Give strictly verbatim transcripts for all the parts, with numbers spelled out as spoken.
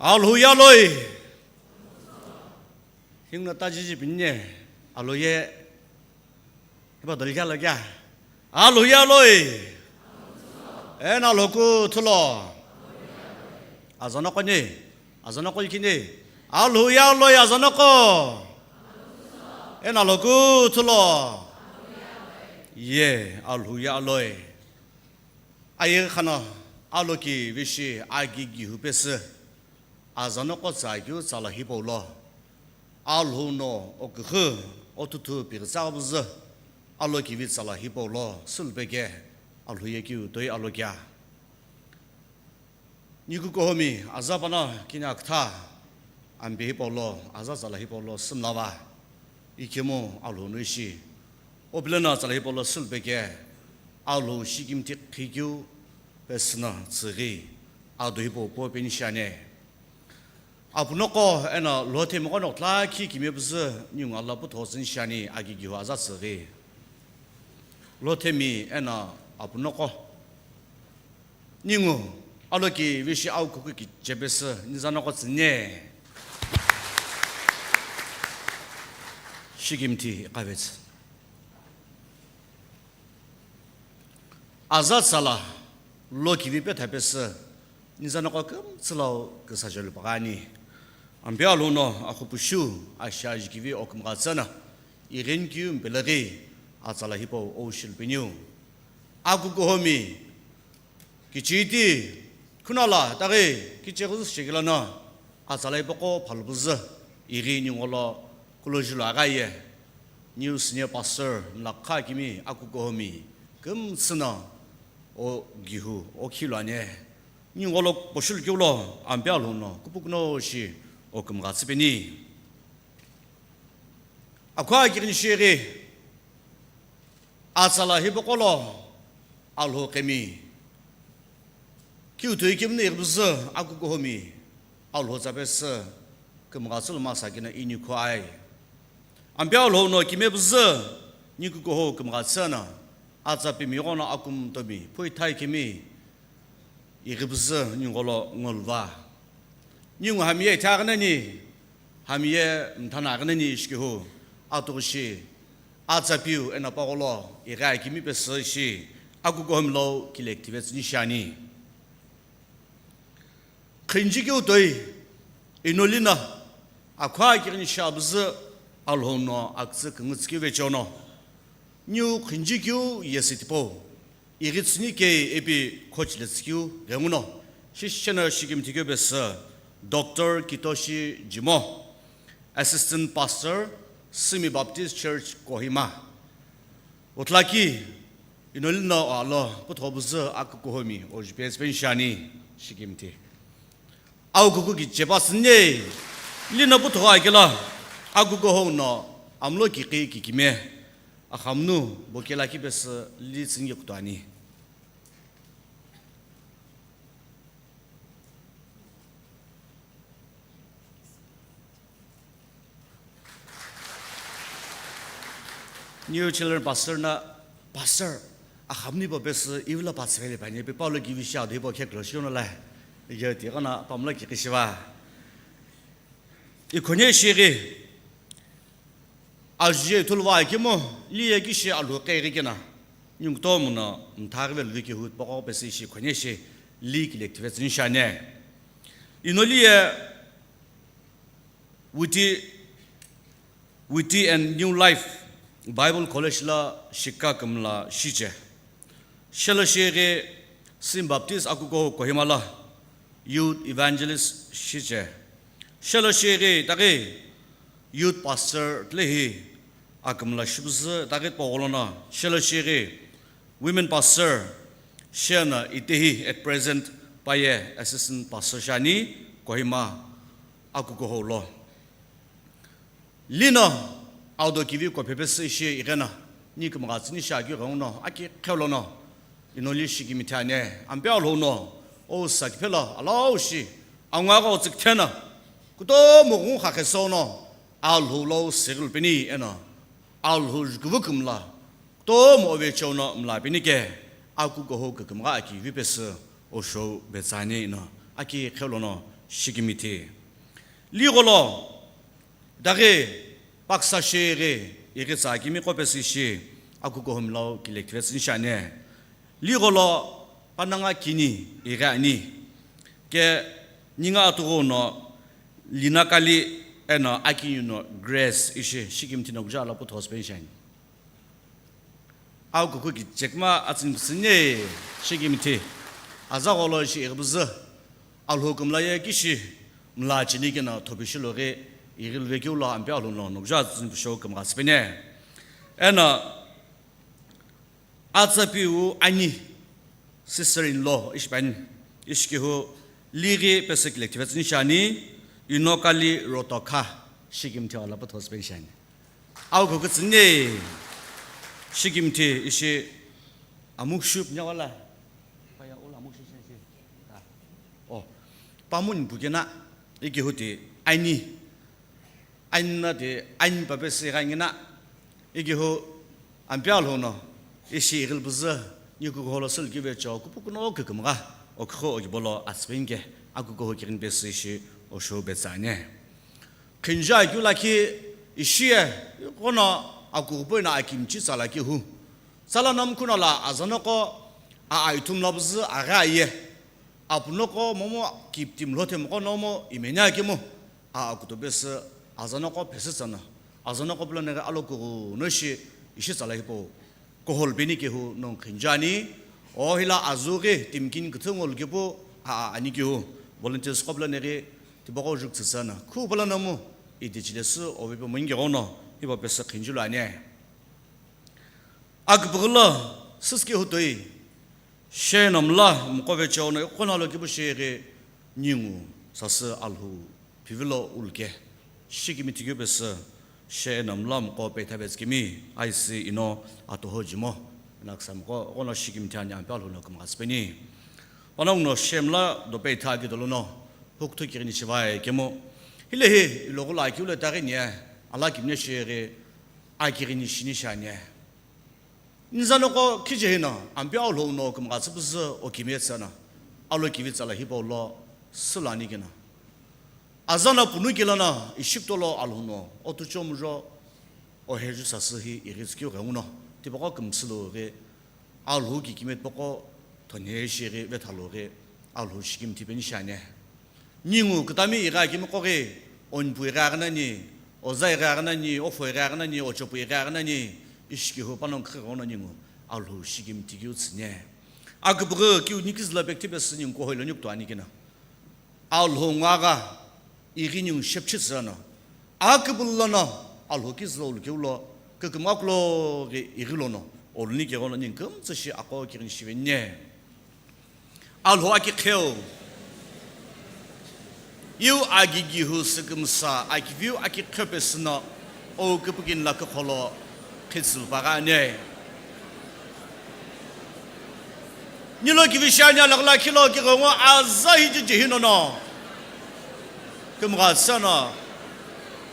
Alhou ye aloi. Hingno ta jiji pinye, alhou ye. Hipa doli kya lo kya? Alhou ye aloi. Eno alhou kuthu lo. Azanoko ni, azanoko likini. Alhou ye aloi azanoko. Eno alhou kuthu lo. Ye, alhou ye aloi. Aye khana alokivi shi agi gihu pesü. Azanoko tsakeu tsala hipau lo. Alhou no oküxü, othuthu pighi tsaghi püzü, alokivi tsala hipau lo, sülupeke, alhou ye keu toi alokia. Niku kuhomi, aza pana kini akütha, ampe hipau lo, aza tsala hipau lo, sümlava. Ikemu alhou no ishi. Opilena tsala hipau lo sülupeke, alhou shikimthi khikeu, pesüna tsüghi, ado hipau po peni shiane. Apunoko eno Lothemi qo nokthla khi kime püzü ningu ala putho tsüni shiani agi gihu aza tsüghi. Lothemi eno apunoko. Ningu alokivi shi au kuku kichepesü nizanoko tsüne. Shikimthi iqavetsü. Aza tsala lokivi petha pesü, nizanoko kümtsülau küsajelu pagani. Ampe alhou no axupushu, ashi ajikivi okümgha tsüna, ighinikeu mpelaghi, atsala hipau oushilupeniu. Akukuhomi, kichiti, khunala, taghi, kicheghuzu shekilana, atsala hipaqo phalupüzü, ighi ningolo, kulojilu aghaye. New senior pastor mlakha kimi akukuhomi kümtsüna o gihu o khilwane. Ningolo poshulu keulo ampe alhou no kupukuno shi o kümgha tsüpeni. Akhu akighini shighi atsala hipaqolo alhou kemi. Kiu toi kemni ighipüzü akukuhomi alhou tsapesü kümgha tsülu masa kina inikhu ai. Ampe alhou no kime püzü nikukuho kümgha tsüna atsa pimi ighono akumtomi phuithai kemi ighipüzü ningolo ngoluva. Ningu hami ye ithaghi nani, hami ye mthana aghi nani shikehu, atughushi, atsa piu eno pagholo, ighi akimi pesü ishi, akukuhomi lo kile activate ni shiani. Khinji keu toi, inolina, akhu akighini shi apüzü, alhou no akütsü küngutsü keu vecheono. Niu khinji keu yesi tipau, ighi tsüni kei ipi khochile tsükeu ghenguno, shisheno shikimthi keu pesü, Doctor Kitoshi Jimo, Assistant Pastor, Simi Baptist Church, Kohima. Otlaki, inolino alo, putho püzü akukuhomi, ojupe tsüpeni shiani, shikimthi. Au kuku kichepasünye, lino putho akela, akukuho no, amlo kiqi kikime, axamunu, bokela kipesü, li tsünge kutuani. New Children Pastor na, Pastor, axamunu ipo pesü, ivilo patsüvele panye, pe Paulo kivi shi ado ipo kheklo shiono la, ye ti kana pamla kiqi shiva. Ikhonye shighi, Ajuye ithulu va akemu, liye kishi alhou qeghi kena, ningu kutomo no mthaghi velu viki hu paqo pesü ishi khonye shi li kile activate ni shiane. Inoliye Witty, Witty and New Life Bible College la shikha kümla shiche. Shelo shighi Sim Baptist akukuho Kohima la Youth Evangelist shiche. Shelo shighi taghi Youth Pastor tlehi akümla shipüzü taghi pogolono. Shelo shighi Women Pastor shena itehi at present paye Assistant Pastor shani Kohima akukuho lo. Lino, audo kivi ko phepesü ishi ighena, ni kümgha tsüni shi akeu ghenguno, aki qheulono, inoli shikimthi ane, ampe alhou no, o sakiphelo, alhou shi, angwa gho tsükthena, kutomo ghung khakhesono, alhou lo siril peni eno, alhou jukuvu kümla, kutomo ove cheuno mla peni ke, akukuho kükümgha aki vipesü, osho betsani ino, aki qheulono, Shikimithi. Ligholo, daghi paksa sheghi, ighi tsa kimi qo pesü ishi, akukuhumlau kilekthivetsü nishani. Ligholo, pananga kini, ighi ani. Ke ninga atughu no, Lina Kali eno Akinyu no Grace ishi, Shikimithi no kuja ala puthosü penshani. Au kuku ki chekma atsin kusünye, Shikimithi. Aza gholo ishi ighibuzü. Alhou kümla ye kishi mla chini kina thopishi loghi ighilve kiu lo ampe alhou no nukja atsin kusho kümgha sipene. Eno atsa piu ani sister in law ishi pani. Ishi kihu lighi pesü kilekthivetsü nishani, Inokali Rotokha Shikimithi ala puthosü penshani. Au kuku tsünye, Shikimithi ishi amukshu pnya wala. Paya ula amukshu shi shi. Oh, pamun pukena, ikihuti ani. Ani na de ani pape si gangina. Ikihu ampe alhou no ishi ighilbuzü nikukuholo sülkive cho kupukuno kükümgha. Okho okibolo atspenke akukuho kirin pesü ishi osho betsane. Khinja keu lakhi ishi ye, ighono akukupoino akimchi tsala kihu. Tsala namkhuno la azanoko a aithum labuzü agha ye. Apunoko momo kiptim lhote moko nomo imenya kemu. A akuto pesü azanoko pesü tsana. Azanoko pula nege alo kughu no shi ishi tsala hipau. Kohol bini kehu nong khinjani, o hila azughi timkin küthü ngolu kepu a, a, ani kehu, volunteers qo pula neghi tipaqo juk tsüsana, khu pula namu, idi chilesü ovipe mo inge ghono, hipa pesü khinjilu ani. Aküpüghülo, süsü kehu toi, she namla, mqo vecheono, iqo nalo kepu sheghi, ningu, sasü alhu, Phivilo ulke, shikimithi keu pesü, she namla mqo peitha vetskemi, aisi ino atoho jimo, naksa mqo, ghono shikimithi ani ampe alhou no kümgha sipeni. Panongu no shemla do peitha ki dolono, hukuthu kighini shivai kemo. Hilehi, ilogula kiu le taghi nie, ala kimne sheghi, akighini shini shanie. Nizanoko khije hino, ampe alhou no kümgha tsüpüzü o kimie tsüna, alo kivi tsala hipau lo sülani kina. Azana punu kilana, Ishipto lo alhou no, otucho mujo, o heju sasü hi ighi tsükeu ghenguno, tipaqo kümsülu ghi, alhou ki kimie tipaqo thonhe shi ghi vethalo ghi, alhou shikimithi peni shanie. Ningu kütami ighi akimiqo ghi, onpu ighi aghi nani, oza ighi aghi nani, ofo ighi aghi nani, ochopu ighi aghi nani, ishi kihu panongu khighono ningu, alhou shikimithi kiu tsünie. Aküpüghü kiu nikizüla pekthi pesü ningu kohoilo nikutu ani kina. Alhou ngagha, ighi ningu shepchi tsüno. Aküpüghülono, alhou kizülo ulukeulo, kükümgha kulo ghi ighilono, oluni keghono ningu kümtsü shi aqo kighini shivenie. Alhou aki kheu. Iu agi gihu sükümsa, aki viu aki kheu pesüno, o küpükin lakhi kholo, khitsülu pagha ane. Nilo kivi shani alagla khilo kighengu aza hiji jihinono. Kümgha tsüno.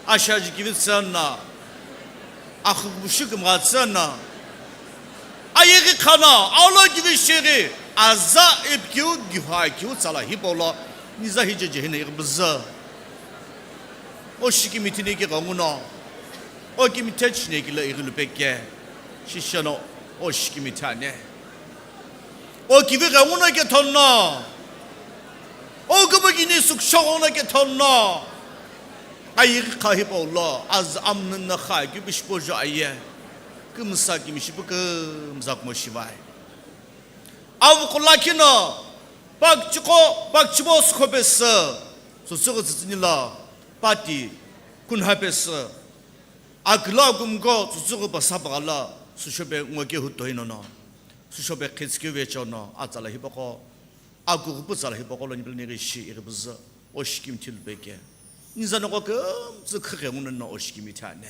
Ashaji kivi tsüno. Akhukbushu kümgha tsüno. Ayeghi khano, aulo kivi shighi, aza ipkiu, gihu akiu, tsala hipau lo, niza hije jehina ighibuzü. O shikimithi ni kighenguno, o kimithe chine kilo ighilu peke, shisheno, o shikimithi ane. O kivi ghenguno kethonno, o küpükini suksho ghenguno kethonno. Ayeghi kha hipau lo, az amnünna kha, kiu bishipojo aye. Kümsa kimishi pu kümza kumo shivai. Avu kula kino, pakchiko, pakchibo sukho pesü, tsutsüghi tsütsüni lo, pati, kunha pesü, akülo akumko, tsutsüghi pasa pagha lo, sushope ngokehu toinono, sushope khitskeu vechono, atsala hipaqo, akughupu tsala hipaqo lo nipilani ghi shi ighibuzü, o shikimithi lu peke. Nizanoko kümtsü khighenguno no o shikimithi ane.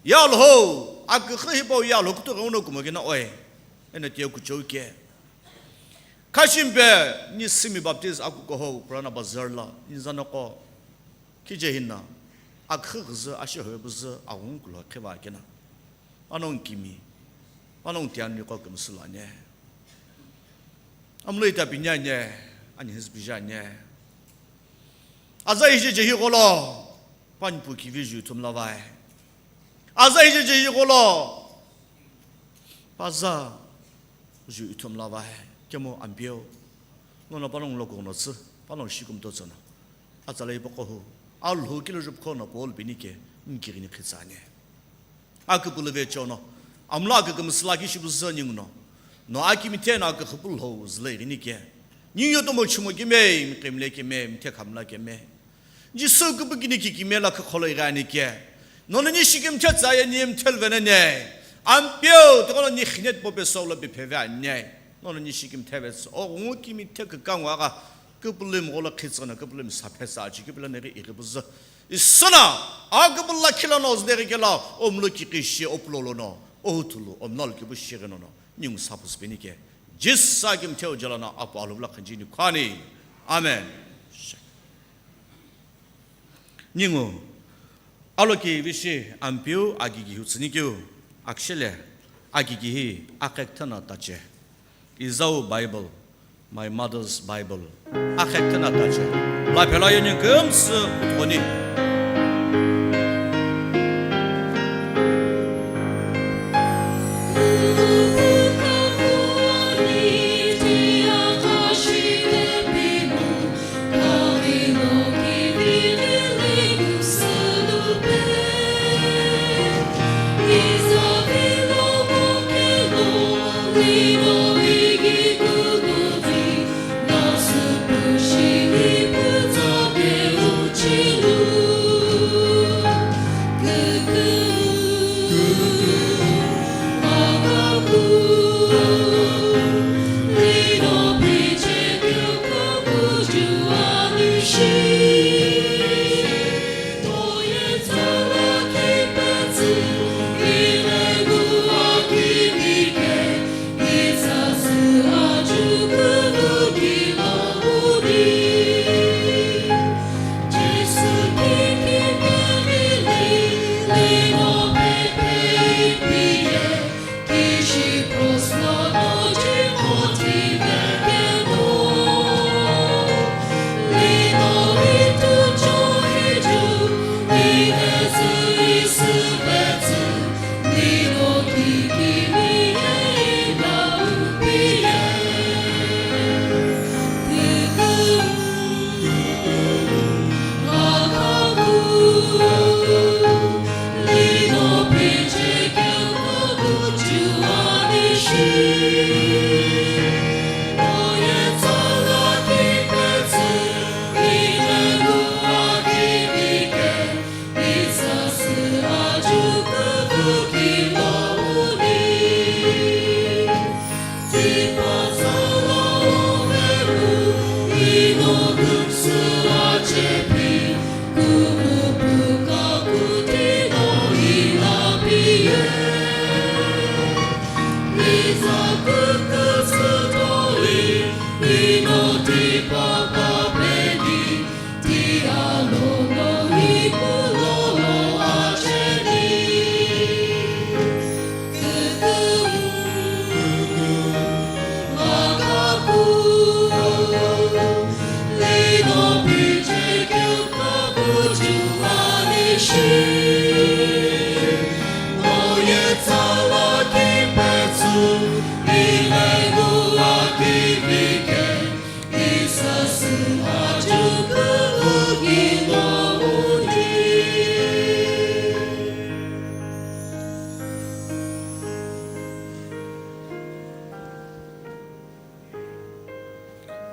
Ya Alhou, aküxü hipau ya Alhou kutu ghenguno kumo kina oi. Eno tiye kuchou ke. Khashimpe, ni Simi Baptist akukuhou Purana Bazar lo, nizanoko. Khije hina, aküxü ghüzü, ashe hoye buzü, aghungu kulo kheva kina. Panongu kimi, panongu tianui qo kümsülu ane. Amlo ita pinya ane, ani hizpija ane. Aza ijeje higholo, panipu kivi ju ithumla vae. Aza ijeje higholo, paza ju ithumla vae. Kemu Ampeu, nono panongu lokuno tsü, panongu shikumto tsüno. Atsala ipakohu, alhu kilo jupkhono Paul binike, nkirini khitsane. Aküpülü vecheono, amlo akükümsü lakhi shipüzü ninguno, no akimitheno akükhüpülü ho zülo ighini ke. Ningu yotomo chimo kime, mqemle kime, mthe khamla kime. Jisü küpükini kikime la khükholo ighani ke. Nono ni shikimthe tsaye ni mthelvene ne. Ampeu, tokolo ni khinet pope solo bipheve ane. Nono ni shikimthe vetso. O ngu kimithe kükangwa aga. Küpülü mgholo khitsüno, küpülü msaphe sa achi, küpülü neghi ighipüzü. Isüna, aküpülü la khilano züdeghi kela, omlo kikishi opulolono, ohutulu, omnal kibu shirinono, ningu sapus penike. Jisü kimtheu jalana apu aluvla khanjini khani. Amen. Ningu, aloki vishi Ampeu agigi hu tsünikeu, akshele, agigi hi akhekthena tache. Izau Bible, my mother's Bible. Akhekthena tache. La phela yeni kümsü uthoni.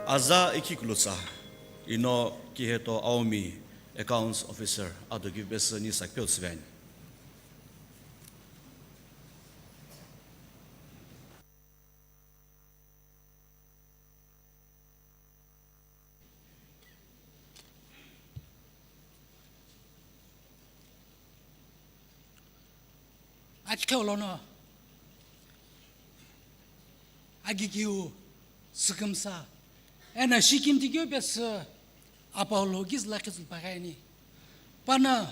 Aza ikhi kulutsa, ino Kiheto Aomi, Accounts Officer, ado kivibesü ni sakpeu tsüveni. Akitheu lono agigiu sükümsa eno shikimthi keu pesü Apollo kizü lakhi zülu paghi ani. Pano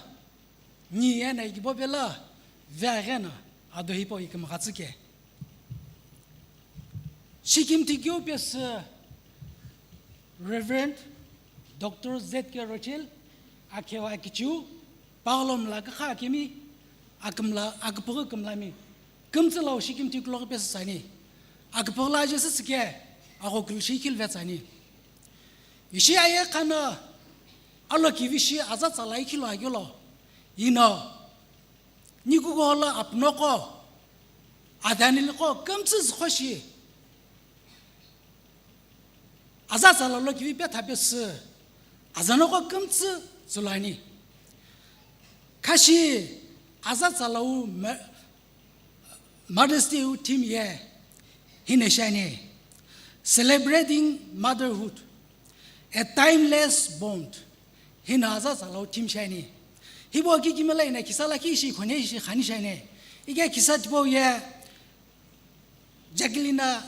ni eno ikibo pelo veghi no ado hipau ikümgha tsüke. Shikimthi keu pesü Reverend Doctor Z K Rochelle, akhewa akichiu, Paulo mla kakha akimi, akümla, aküpüghü kümlami, kümtsü lau shikimthi kuloghi pesü sani, aküpüghü la Jisü süke, aghokulu shi khilve tsani. Ishi aye khana, alo kivishi aza tsala ikhilo agilo, ino, nikugo lo apnoko, adaniliko kümtsü zükhoshi, aza tsala lo kivi petha pesü, aza noko kümtsü zulani. Khashi aza tsala u me-, Mother's Day u theme ye hine shani, Celebrating Motherhood, a Timeless Bond, hino aza tsala u theme shani. Hibo kikimela ina kisa lakhi ishi khone ishi khani shani. Ike kisa tipau ye Jacqueline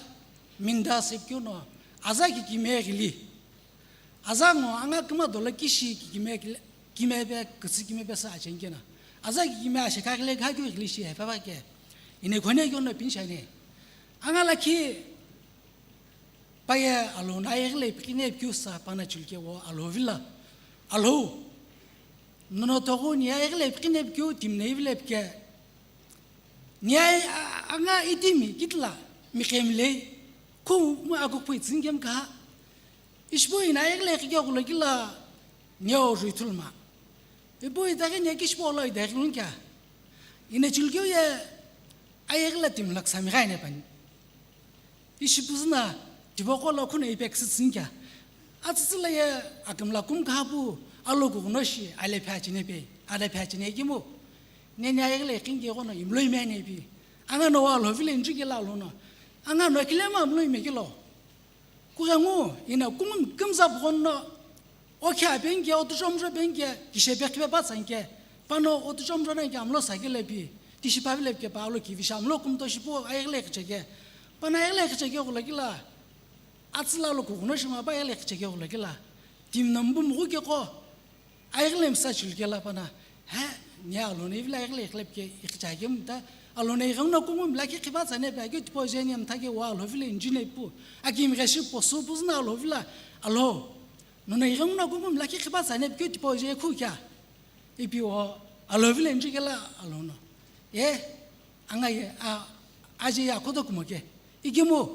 Minda sepikeu no, aza kikime ghili. Aza ngo anga küma dolo kishi kikime kile-, kime pe, kütsü kime pe sü acheni kena. Aza kikime ashekha ghile ghakeu ghili shi hepa ba ke. Ine khone keu no pin shani. Anga lakhi paye alo na ayeghile pikine pikeu sa pana chulke wo alo vila. Alo. Nono togu ni ayeghile pikine pikeu timne vile pike. Nia a-, anga itimi kitla miqemilei, khu mu akukpui tsingem ka. Ishpu ina ayeghile kikegula kila nia o rui thulma. Ipu itaghi nia kishpu olo idaghi lungkia. Ina chulkeu ye ayeghile timlak sami ghaine pani. Ishi püzüna, tipaqo lo khuna ipe küsütsü nkia. Atsütsü la ye akümla kum khapu, alo kughuno shi, ale phe achine pe, ale phe achine kimu. Nene ayeghile kinke ghono imlo ime ne pi. Anga no wa lo vile nju ke la lo no. Anga no kile ma mlo ime kilo. Kughengu, ina kumum kümza pughono, okhe apenke, otuchomro penke, kishe pekhipe patsanke, pano otuchomro nanke amlo sakile pi, tishi pavile ke pa alo kivisha amlo kumto shipu ayeghile kicheke. Pana ayeghile kicheke ghula kila, atsüla lo kughuno shima pa ayeghile kicheke ghula kila. Tim nambu mughu ke ko, ayeghile msa chulke la pana, he, nia alo ne vile ayeghile kile ke ikichake mta, alo ne ighamna kumum la ki kiba tsane pe, ake tipo jeni mta ke wa alo vile njine pu, aki mgheshi posu puzna alo vila, alo. Nono ighengu na kungumi lakhi khipa tsane pikeu tipau je khu kya? Ipi o alo vile nju kela alo no. Ye, anga ye, a, aje ya koto kumo ke. Ikemu,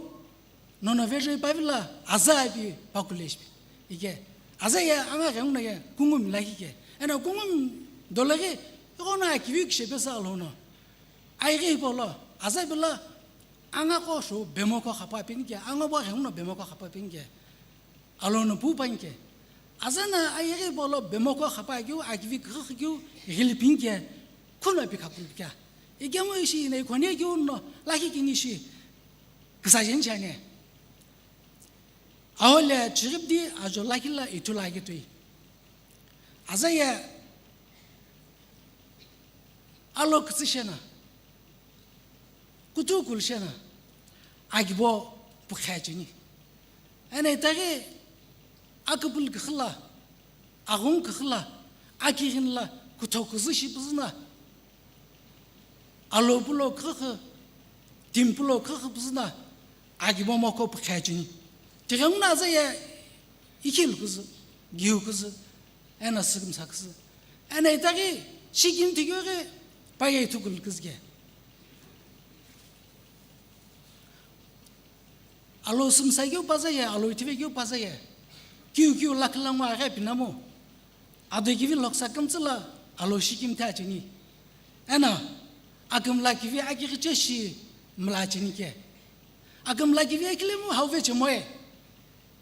nono vejo ipa vila, aza ipi pakulesh pi. Ike, aza ye, anga ghengu na ye, kungumi lakhi ke. Ena kungumi dolaghi, iko na kivi kishe pesa alo no. Aighi ipolo, aza bila, anga ko sho bemo ko khapa pinke, anga bo ghengu no bemo ko khapa pinke. Alo no pu panke. Azana ayeghi bolo bemoko khapa keu, akivi kükha keu, ghili pinke, khuno pi khakulu kya. Ikemu ishi ina ikhone keu no, lakhi kini ishi, kisa jen chane. Aole chirip di ajo lakhi la itu la gitu. Aza ye, alo kütsü shena. Kutu kulshena, agibo pukhe cheni. Ena itaghi akupul khakhla, aghung khakhla, akighin la kutho kuzu shi puzuna. Alo pulo khakha, tim pulo khakha puzuna, agibo moko pukhe cheni. Tighengu na aza ye ikhil kuzu, giu kuzu, ena sigim saküsü. Ena itaghi shikim tighiu ghi paye ithukul kuzge. Alo sumsa keu paza ye, alo ithive keu paza ye. Kiu kiu lakla ngwa aghi pinamu. Ado kivi loksa kümtsü la alo shikim the acheni. Ena akümla kivi akighi cheshi mla acheni ke. Akümla kivi ekilemu hauve chemoe.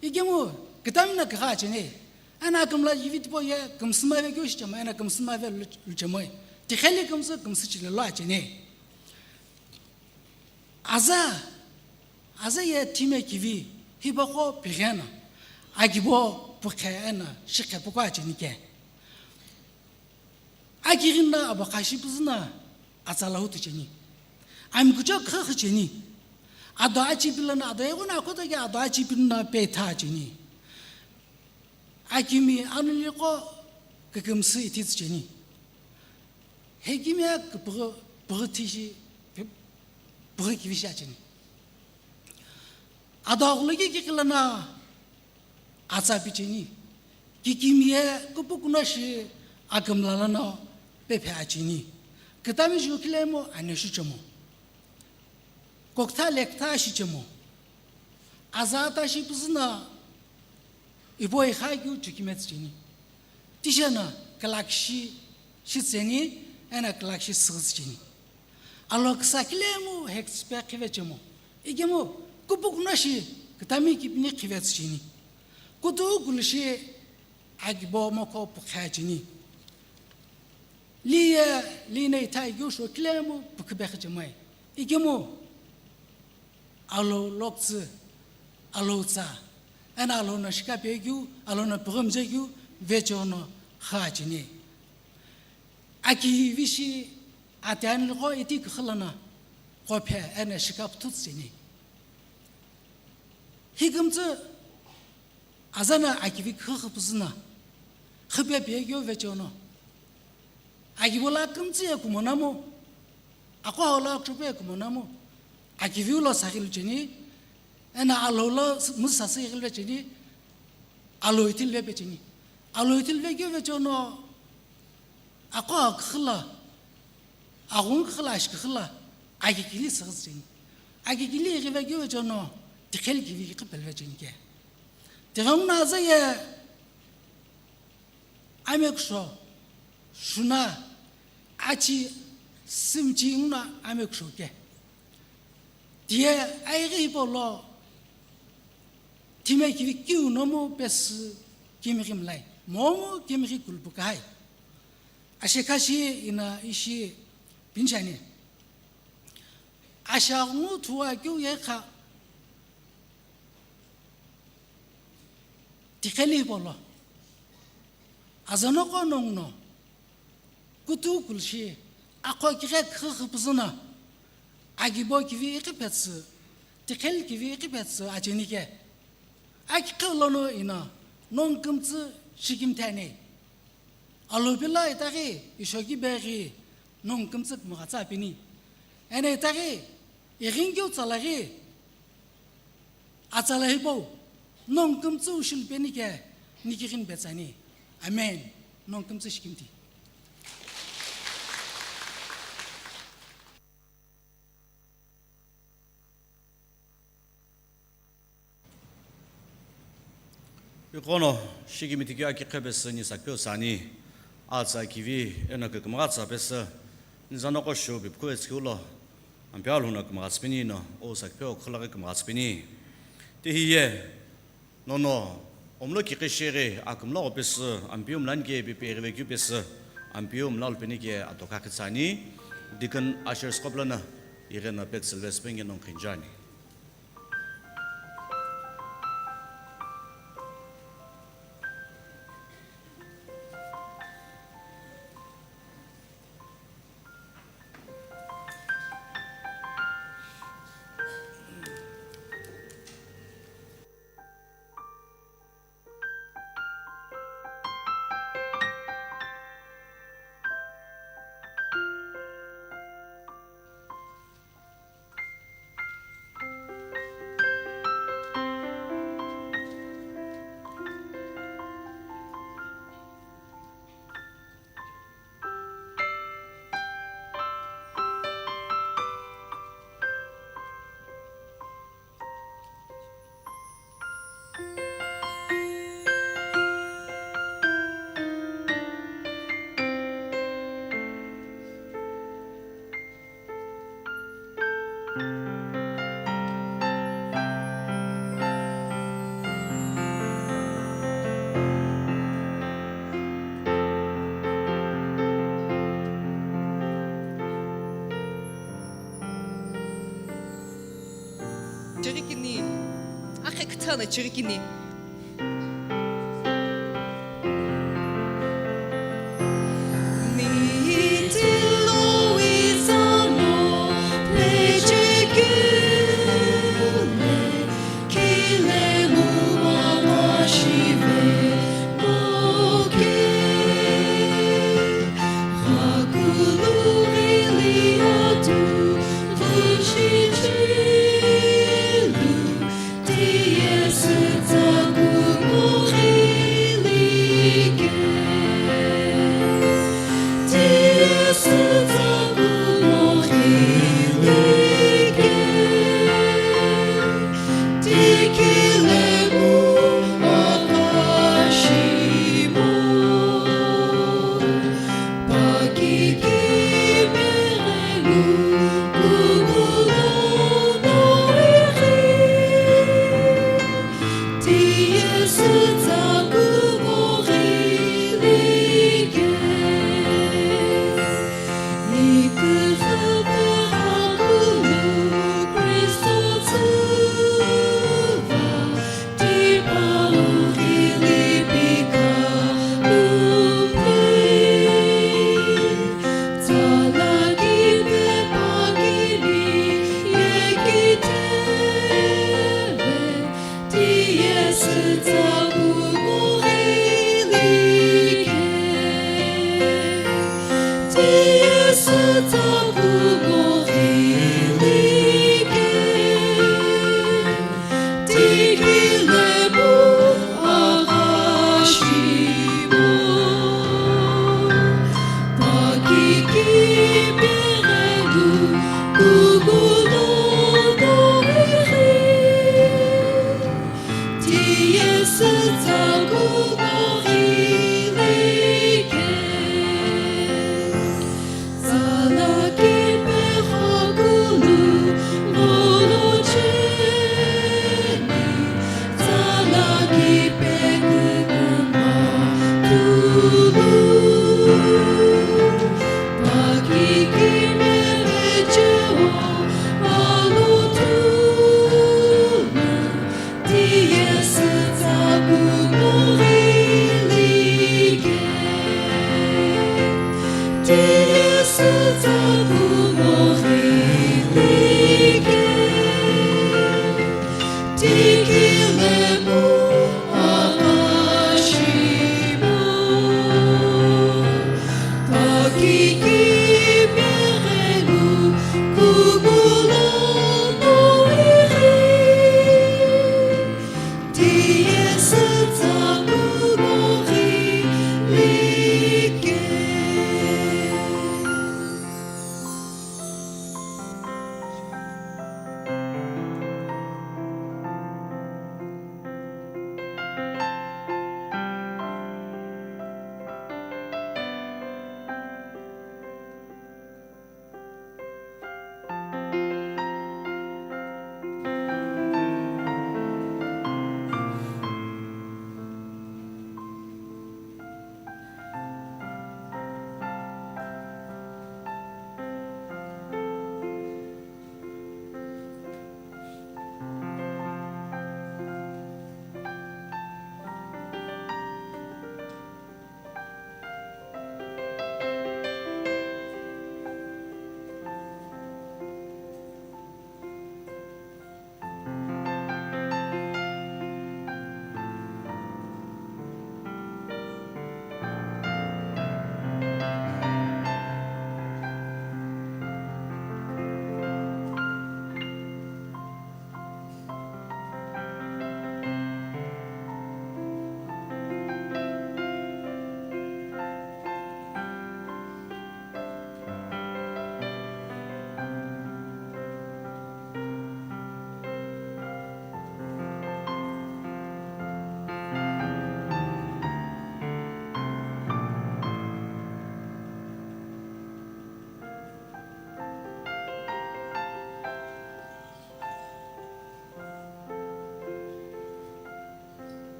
Ikemu kitamina kigha chene. Ena akümla kivi tipau ye kümsümave keu shichemo, ena kümsümave lu-, luchemo. Tikheli kümsü kümsü chile lo achene. Aza, aza ye time kivi hipaqo pighena. Agibo pukhe ena shikhe puko acheni ke. Akighin na abo khashi puzuna atsala utu cheni. Ami kucho khakha cheni. Ado achi pilana ado ego na koto ke ado achi pilana pe tha cheni. Akimi anuliko kükümsü ithitsü cheni. Hekimi aküpüghü, püghü thishi, püghü kivishi acheni. Ado aghulagi kikilana atsa picheni. Kikimiye kupukuno shi akümla lono pephe acheni. Kütami ju khilemu aneshu chemo. Koktha lektha shi chemo. Aza ata shi püzüno ipo ikhakeu chukimetsü cheni. Tisheno külakshi shi tseni, eno külakshi süghüsü cheni. Alo küsa khilemu hektsüpe khive chemo. Ikemu kupukuno shi kütami kipini khivetsü cheni. Kutu kulu shi akibo mokho pukha cheni. Liye, line ithai keu sho khilemu pukhibe khachemai. Ikemu alo loktsü, alo tsa, eno alo no shikapekeu, alo no püghümjekeu vecheono kha cheni. Akivi shi atiani loko iti küxü lono qophe eno shikaputhutsu cheni. Hikümtsü azano akivi küxü püzüno, xüpe pekeu vecheono. Akibo lo kümtsü ye kumonamu, aqo lo kchupe ye kumonamu, akiviu lo saghilu cheni, eno alo lo müsü sasü ighilve cheni, alo ithilve pe cheni. Alo ithilvekeu vecheono, aqo küxü lo, aghungu küxü lo, ashi küxü lo, akikili süghüsü cheni. Akikili ighivekeu vecheono, tiqheli kivi kiqi pelve cheni ke. Tighenguno aza ye amekusho, shuna, achi, sümchi nguno amekusho ke. Tiye aighi hipau lo, time kivi kiu nomu pesü kimighi mlai, momu kimighi kulupu kahai. Ashekha shi ino ishi pinchani. Ashaghungu thuwa keu ye kha. Tiqheli hipau lo. Azanoko nonguno. Kutu kulu shi. Aqo kighe küxü püzüno. Akibo kivi iqhiphetsü. Tiqheli kivi iqhiphetsü acheni ke. Akiqhi lono ino. Nongu kümtsü shikimthani. Alo pilo itaghi, ishoki beghi, nongu kümtsü kümgha tsa pini. Eno itaghi, ighinkeu tsalaghi, atsala hipau, nongu kümtsü ushilupeni ke, nikighin betsani. Amen. Nongu kümtsü shikimthi. Iqono, shikimthi keu aki qhepesü ni sakipeu sani, atsa kivi eno kükümgha tsa pesü, nizanoko shu pipikhu etsikeu lo, Ampeu Alhou no kümgha tsüpeni no, o sakipeu khulaghi kümgha tsüpeni. Tihiye, nono, omlo kiqi shighi, akümla pesü, Ampeu mlani ke pipi ighivekeu pesü, Ampeu mla lupeni ke atokha khitsani, Deacon Ushers qo pulana, ighena pek silvespen ke nongu khinjani. Chirikini. Akhe küthana chirikini.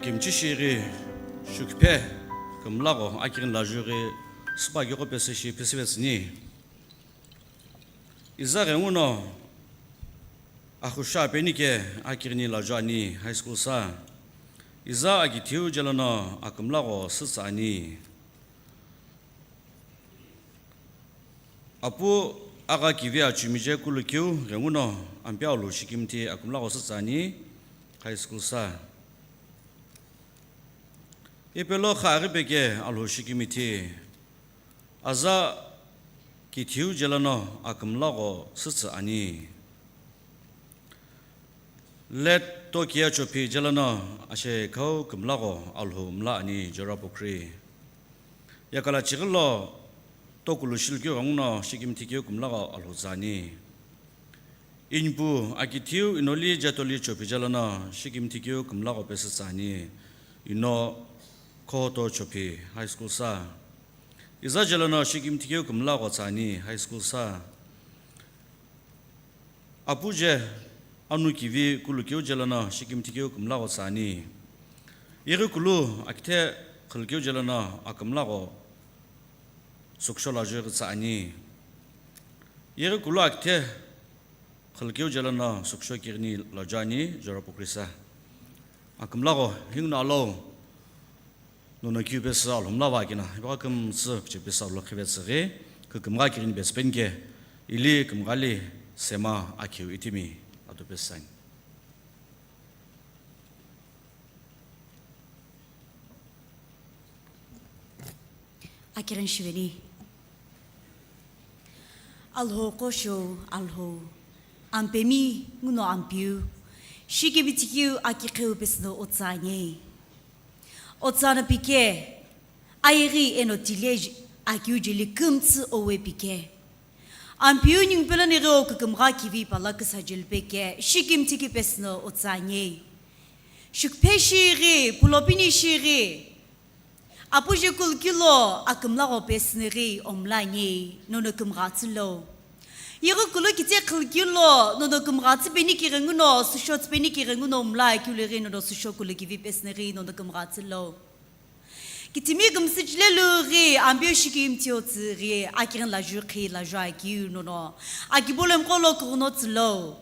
Kimchi shighi shukiphe kümlagho akighini lajughi süpa kiqo pesü shi phisüvetsüni. Iza ghenguno axusha penike akighini lajuani high school sa. Iza akithiu jelono akümlagho sütsü ani. Apu agha kivi achumije kulukeu ghenguno Ampeu Alhou shikimthi akümlagho sütsü ani high school sa. Ipelo kha aghi peke Alhou shikimthi aza kithiu jelono akümlagho sütsü ani. Let Tokia Chophi jelono ashekhau kümlagho Alhou mla ani Jorapukri. Yakala chighilo tokulu shilukeu ghenguno shikimthi keu kümlagho Alhou tsü ani. Inpu akithiu Inoli Jetoli Chophi jelono shikimthi keu kümlagho pesü tsü ani. Ino Khoto Chophi high school sa. Iza jelono shikimthi keu kümlagho tsü ani high school sa. Apu je anu kivi kulukeu jelono shikimthi keu kümlagho tsü ani. Yeghi kulu akithe khulukeu jelono akümlagho suksho lajughi tsü ani. Yeghi kulu akithe khulukeu jelono suksho kighini lajuani Jorapukri sa. Akümlagho hinguno alo nono kiu pesü Alhou mla va kina, ipa kümtsü piche pesü Alhou khivetsüghi, kükümgha kighini pesü penike, ili kümghali sema akhiu itimi atu pesü ani. Akighini shiveni. Alhou qoshou, Alhou, Ampemi nguno Ampeu, shikimthi keu akiqheu pesü no otsü ani. Otsü no pike, ayeghi eno tile j-, akeu jeli kümtsü owe pike. Ampeu ningu pelo neghi o kükümgha kivi pala küsa jeli peke, shikimthi keu pesü no otsü ani. Shukiphe shighi, pulopini shighi, apu je kulukeu lo akümlagho pesü neghi omla ani, nono kümgha tsülo. Yeghi kulu kithe khulukeu lo nono kümgha tsü penike ghenguno, süsho tsü penike ghenguno omla akeu leghi nono süsho kulukivi pesü neghi nono kümgha tsülo. Kithimi kümsü chilelu ghi Ampeu shikimthi otsü ghi akighini laju khi laju akeu nono. Akibolo mqo lo kughuno tsülo.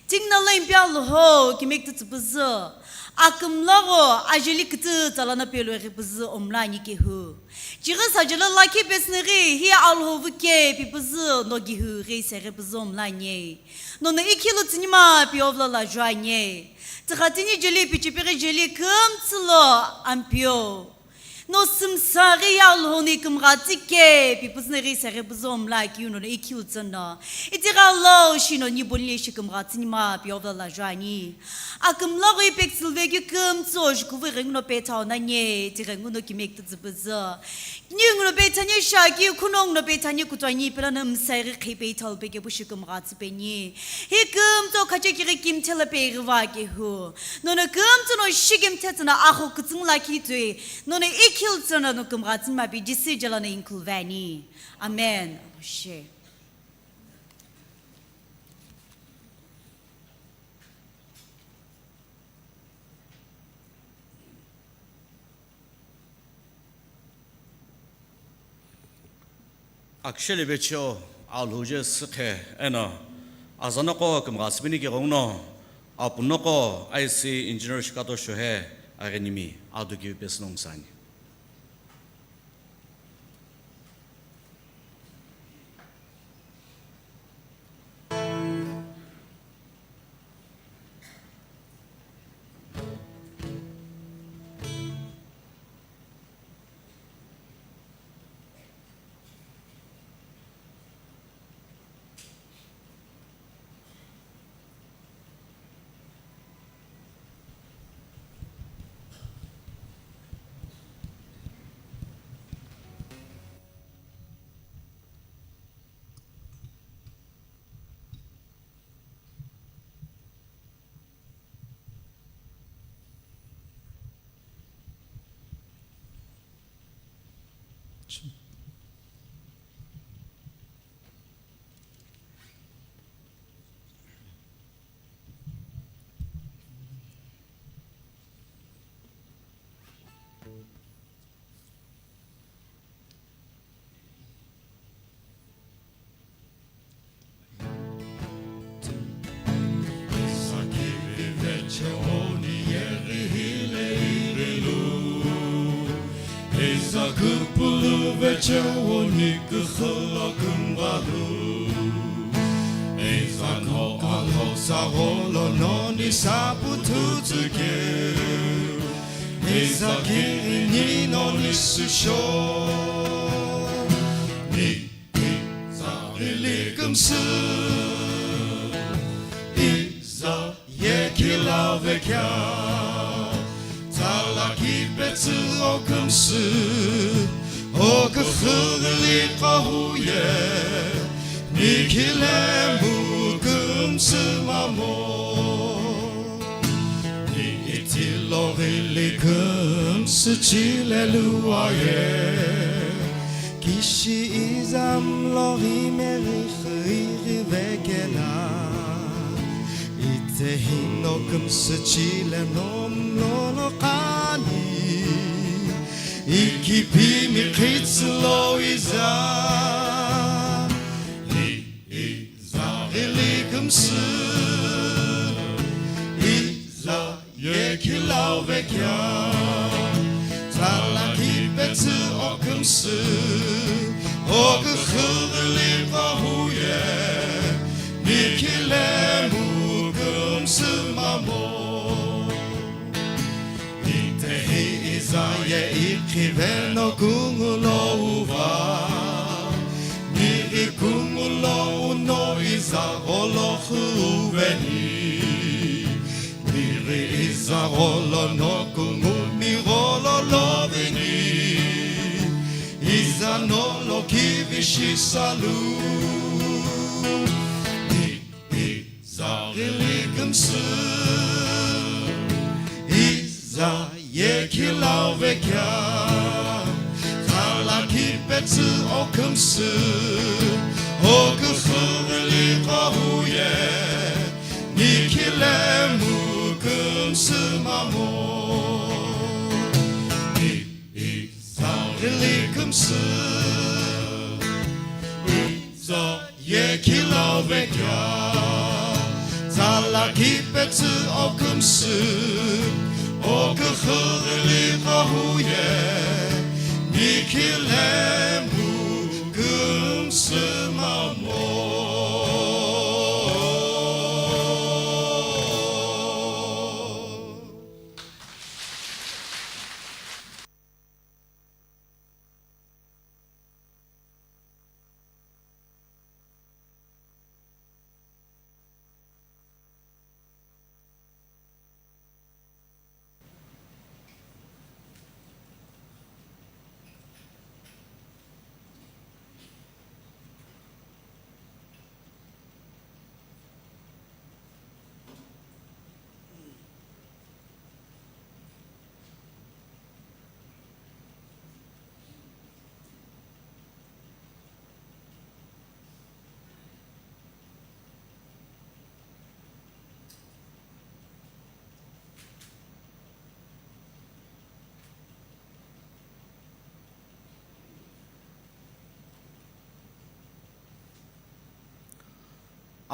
Tinguna lo Ampeu Alhou kimekütü tsü püzü. Akümlagho ajeli kütü tsalana pelo eghi püzü omla ani kehu. Chighi sajelo lakhi pesü neghi hi Alhou vuke pi püzü no gihu ghi seghi püzü omla ani. Nono ikhilu tsünima pi ovla laju ani. Tsikha tini jeli pichipighi jeli kümtsü lo Ampeu. No sümsaghi ye Alhou no kümgha tsüke, pi püzü neghi seghi püzü omla akeu nono ikhiu tsüno. Itighi lo shi no nibonli shi kümgha tsünima pi ovla laju ani. Akümlagho ipektsülve keu kümtsü o jukuvu ghenguno pethau nani, tighi nguno kimekütü tsü püzü. Ninguno pethani shaki, khunonguno pethani kutwani, pelano msai ghi khipe ithal peke pu shi kümgha tsüpeni. Hi kümtsü khache kighi kimthe la peghiva kehu. Nono kümtsü no shikimthe tsüna agho kütsüng lakhi tui. Nono ikhil tsüna no kümgha tsüma pi jisi jalana inkhul vani. Amen. Amen. Akisheli vecheo Alhou je sükhe eno azanoqo kümgha tsüpeni kighenguno apunoqo I C engineer shikato shohe aghenimi adu kivi pesü nongu sani. Küpülü vecheo ni küxü lo kümghalu. Eisa no alhoksa gholo noni sapütütsükeu. Eisa kirini noni süsho. Ni, ni, zarili kümsü. Iza Ye khilau vekea, tsala kipetsü o kümsü, o küxüghili qohuye, ni khilemu kümsü mamo. Ni itiloghili kümsü chile luaye, kishi izam loghi merixi ighi vekela. Itehino kümsü chile nom lono qani, ikipimi qhitsü lo iza. I, iza ghili kümsü, iza Ye khilau vekea, tsala kipetsü o kümsü, o küxüghili qohuye, ni khilemu kümsü mamo. Itehi iza ye ikhiveno kungulo uva, ni ikungulo uno iza gholo khuveni. Miri iza gholo no kungu ni gholo lovini. Iza no lo kivishi salu. Ni, iza ghili kümsü. Iza Ye khilau vekea, tsala kipetsü o kümsü, o küxüghili qohuye, ni khilemu kümsü mamo. Ni, iza ghili kümsü, iza Ye khilau vekea, tsala kipetsü o kümsü, o küxüghili qohuye, ni khilemu kümsü mamo.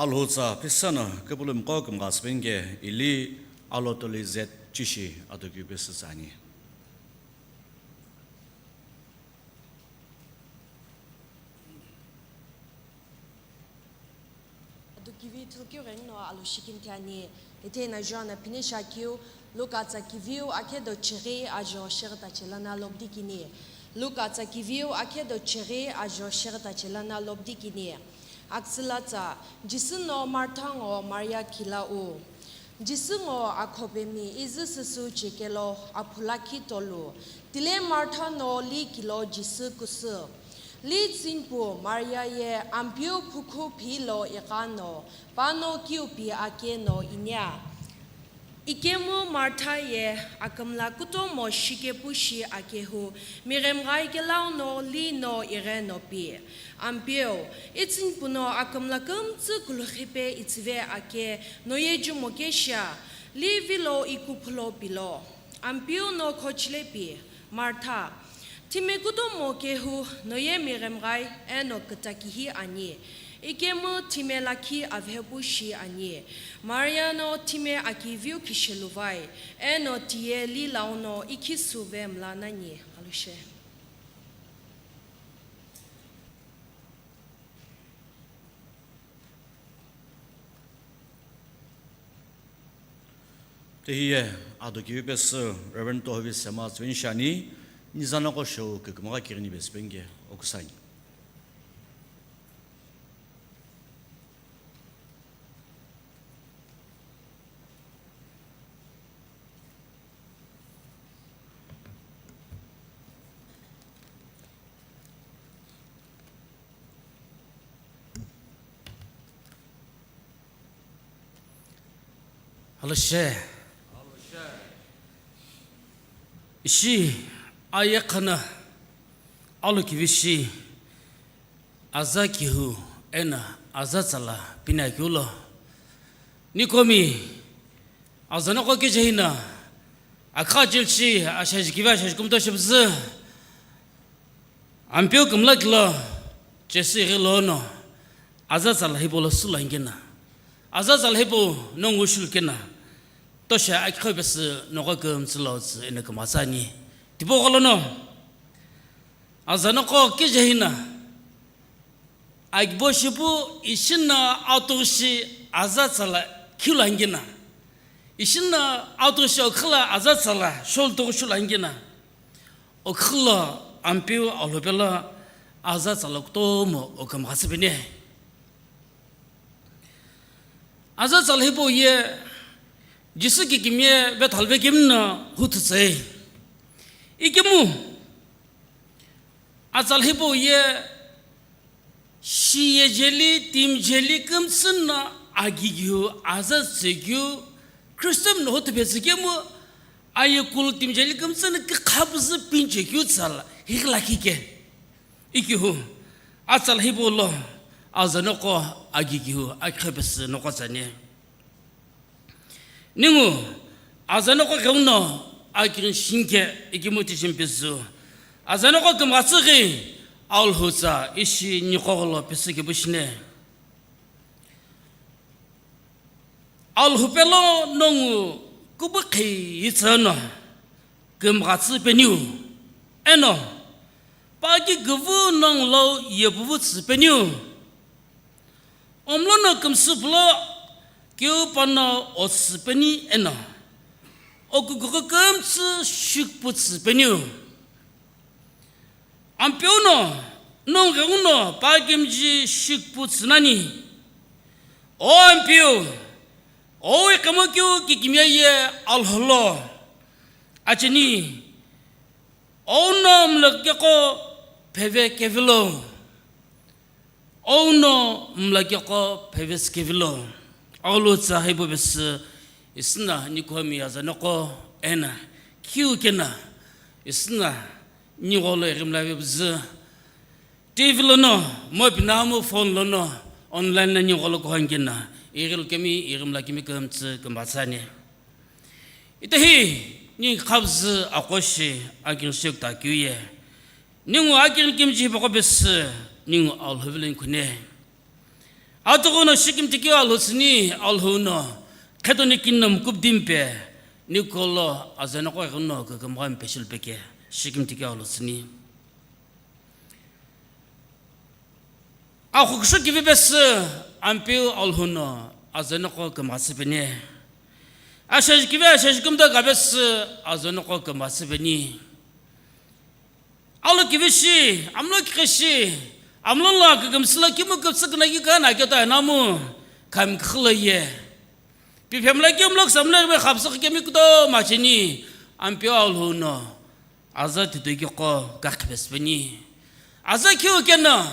Alhutsa phisano küpülümi qo kümgha süpinike ili alotoli zet chishi atokiu pesü tsüani. Ado kivi thulkeu ghenguno alo shikimthi ani. Ithena John aphine shakeu, Luka tsa kiviu akhedo chighi ajo shighi tache lono lobdikini. Luka tsa kiviu akhedo chighi ajo shighi tache lono lobdikini. Aksüla tsa, Jisü no Martha ngo Maria khilau. Jisü ngo akhopemi izü süsü chekelo aphu lakhi tolu. Tile Martha no li kilo Jisü kusü. Li tsünpu Maria ye Ampeu phukhu philo iqano, pano kiupi ake no inia. Ikemu Martha ye akümla kutomo shikepu shi akehu, mighemghai kelau no li no ighe no pi. Ampeu, itsünpu no akümla kümtsü kulukhipe itsüve ake, noye jumo keshia, li vilo ikuphulo pilo. Ampeu no khochile pi, Martha, thime kutomo kehu noye mighemghai eno kütakihi ani, ikemu thime lakhi avehepu shi ani. Maria no thime akiviu kishiluvai, eno tiye li launo ikhi suve mla nani. Alushe. Tihiye ado kivi pesü Reverend Tohovi Sema tsüveni shiani, nizanoko show kükümagha kighini pesü penge okusani. Aloshe. Ishi aye khana alo kivishi aza kihu ena aza tsala pina kiulo. Nikomi azanoko kejehina akha chilchi ashaji kivi ashaji kumto shibzü. Ampeu kümla kilo chesi ghi lono aza tsala hipau lo sulu angina. Aza tsala hipau nongu shulu kena. Tosha akikho pesü noko kümtsü lo tsü ena kümatsani. Tipau gholono azanoko kejehina agibo shipu ishina atushi aza tsala khilu angina. Ishina atushi okhila aza tsala shol tushi shulu angina. Okhilo Ampeu Alhupelo aza tsala kutomo okümghatsü pene. Aza tsala hipau ye Jisü kikimiye vethalve kimno huthutsei. Ikemu atsala hipau ye shiye jeli, timi jeli kümtsü no agigiu aza tsügiu Christian no huthu petsü kemu aye kulu timi jeli kümtsü no kükhabüzü pinche kiu tsala highi lakhi ke. Ikihu atsala hipau lo azanoko agigiu akikho pesü noko tsani. Ningu azanoko ghenguno akighini shinke ikemu tishi mpisü. Azanoko kümghatsü ghi Alhutsa ishi niqo gholo pesü kepu shine. Alhupelo nongu kubu khei itsü no kümghatsü peniu eno paki küvü nongu lo yepuvu tsü peniu. Omlono kümsü pulo keu pano otsü peni eno okukughu kümtsü shikpu tsü peniu. Ampeu no nongu ghenguno pa kemji shikpu tsü nani. O Ampeu, o iqemo keu kikimiye ye Alholo acheni, o no mlokeko pheve kevilo. Ouno mlakeqo phevesi kevilo, Alhutsa hipau pesü, isüna nikomi azanoko ena kiu kena, isüna nigholo ighimla vepüzü, T V lono, mo pinamu phone lono, online na nigholo kuhani kena, ighilo kemi, ighimla kemi kümtsü kümbatsani. Itehi, ningu khabzü aqo shi akighini shi kuta keu ye. Ningu akighini kimiji hipaqo pesü, ningu Alhuvilo nikhune. Atughuno shikimthi keu Alhu tsüni, Alhu no, khetoni kini no mkupdimi pe, nigholo azanoko ighi no kükümghami pe shilu peke, shikimthi keu Alhu tsüni. Axu kusho kivi pesü, Ampeu Alhu no azanoko kümghatsü peni. Ashaji kivi ashaji kumdo gha pesü, azanoko kümghatsü peni. Alu kivi shi, amlo kikhe shi, amlo lo kükümsü lo kimu küpsü künagi kana keto anamu, khami küxü lo ye. Piphemla kemlo küsamla ve khapsü kemi kutomo cheni, Ampeu Alhu no. Aza titoi keu qo kakhi pesü peni. Aza kiu keno,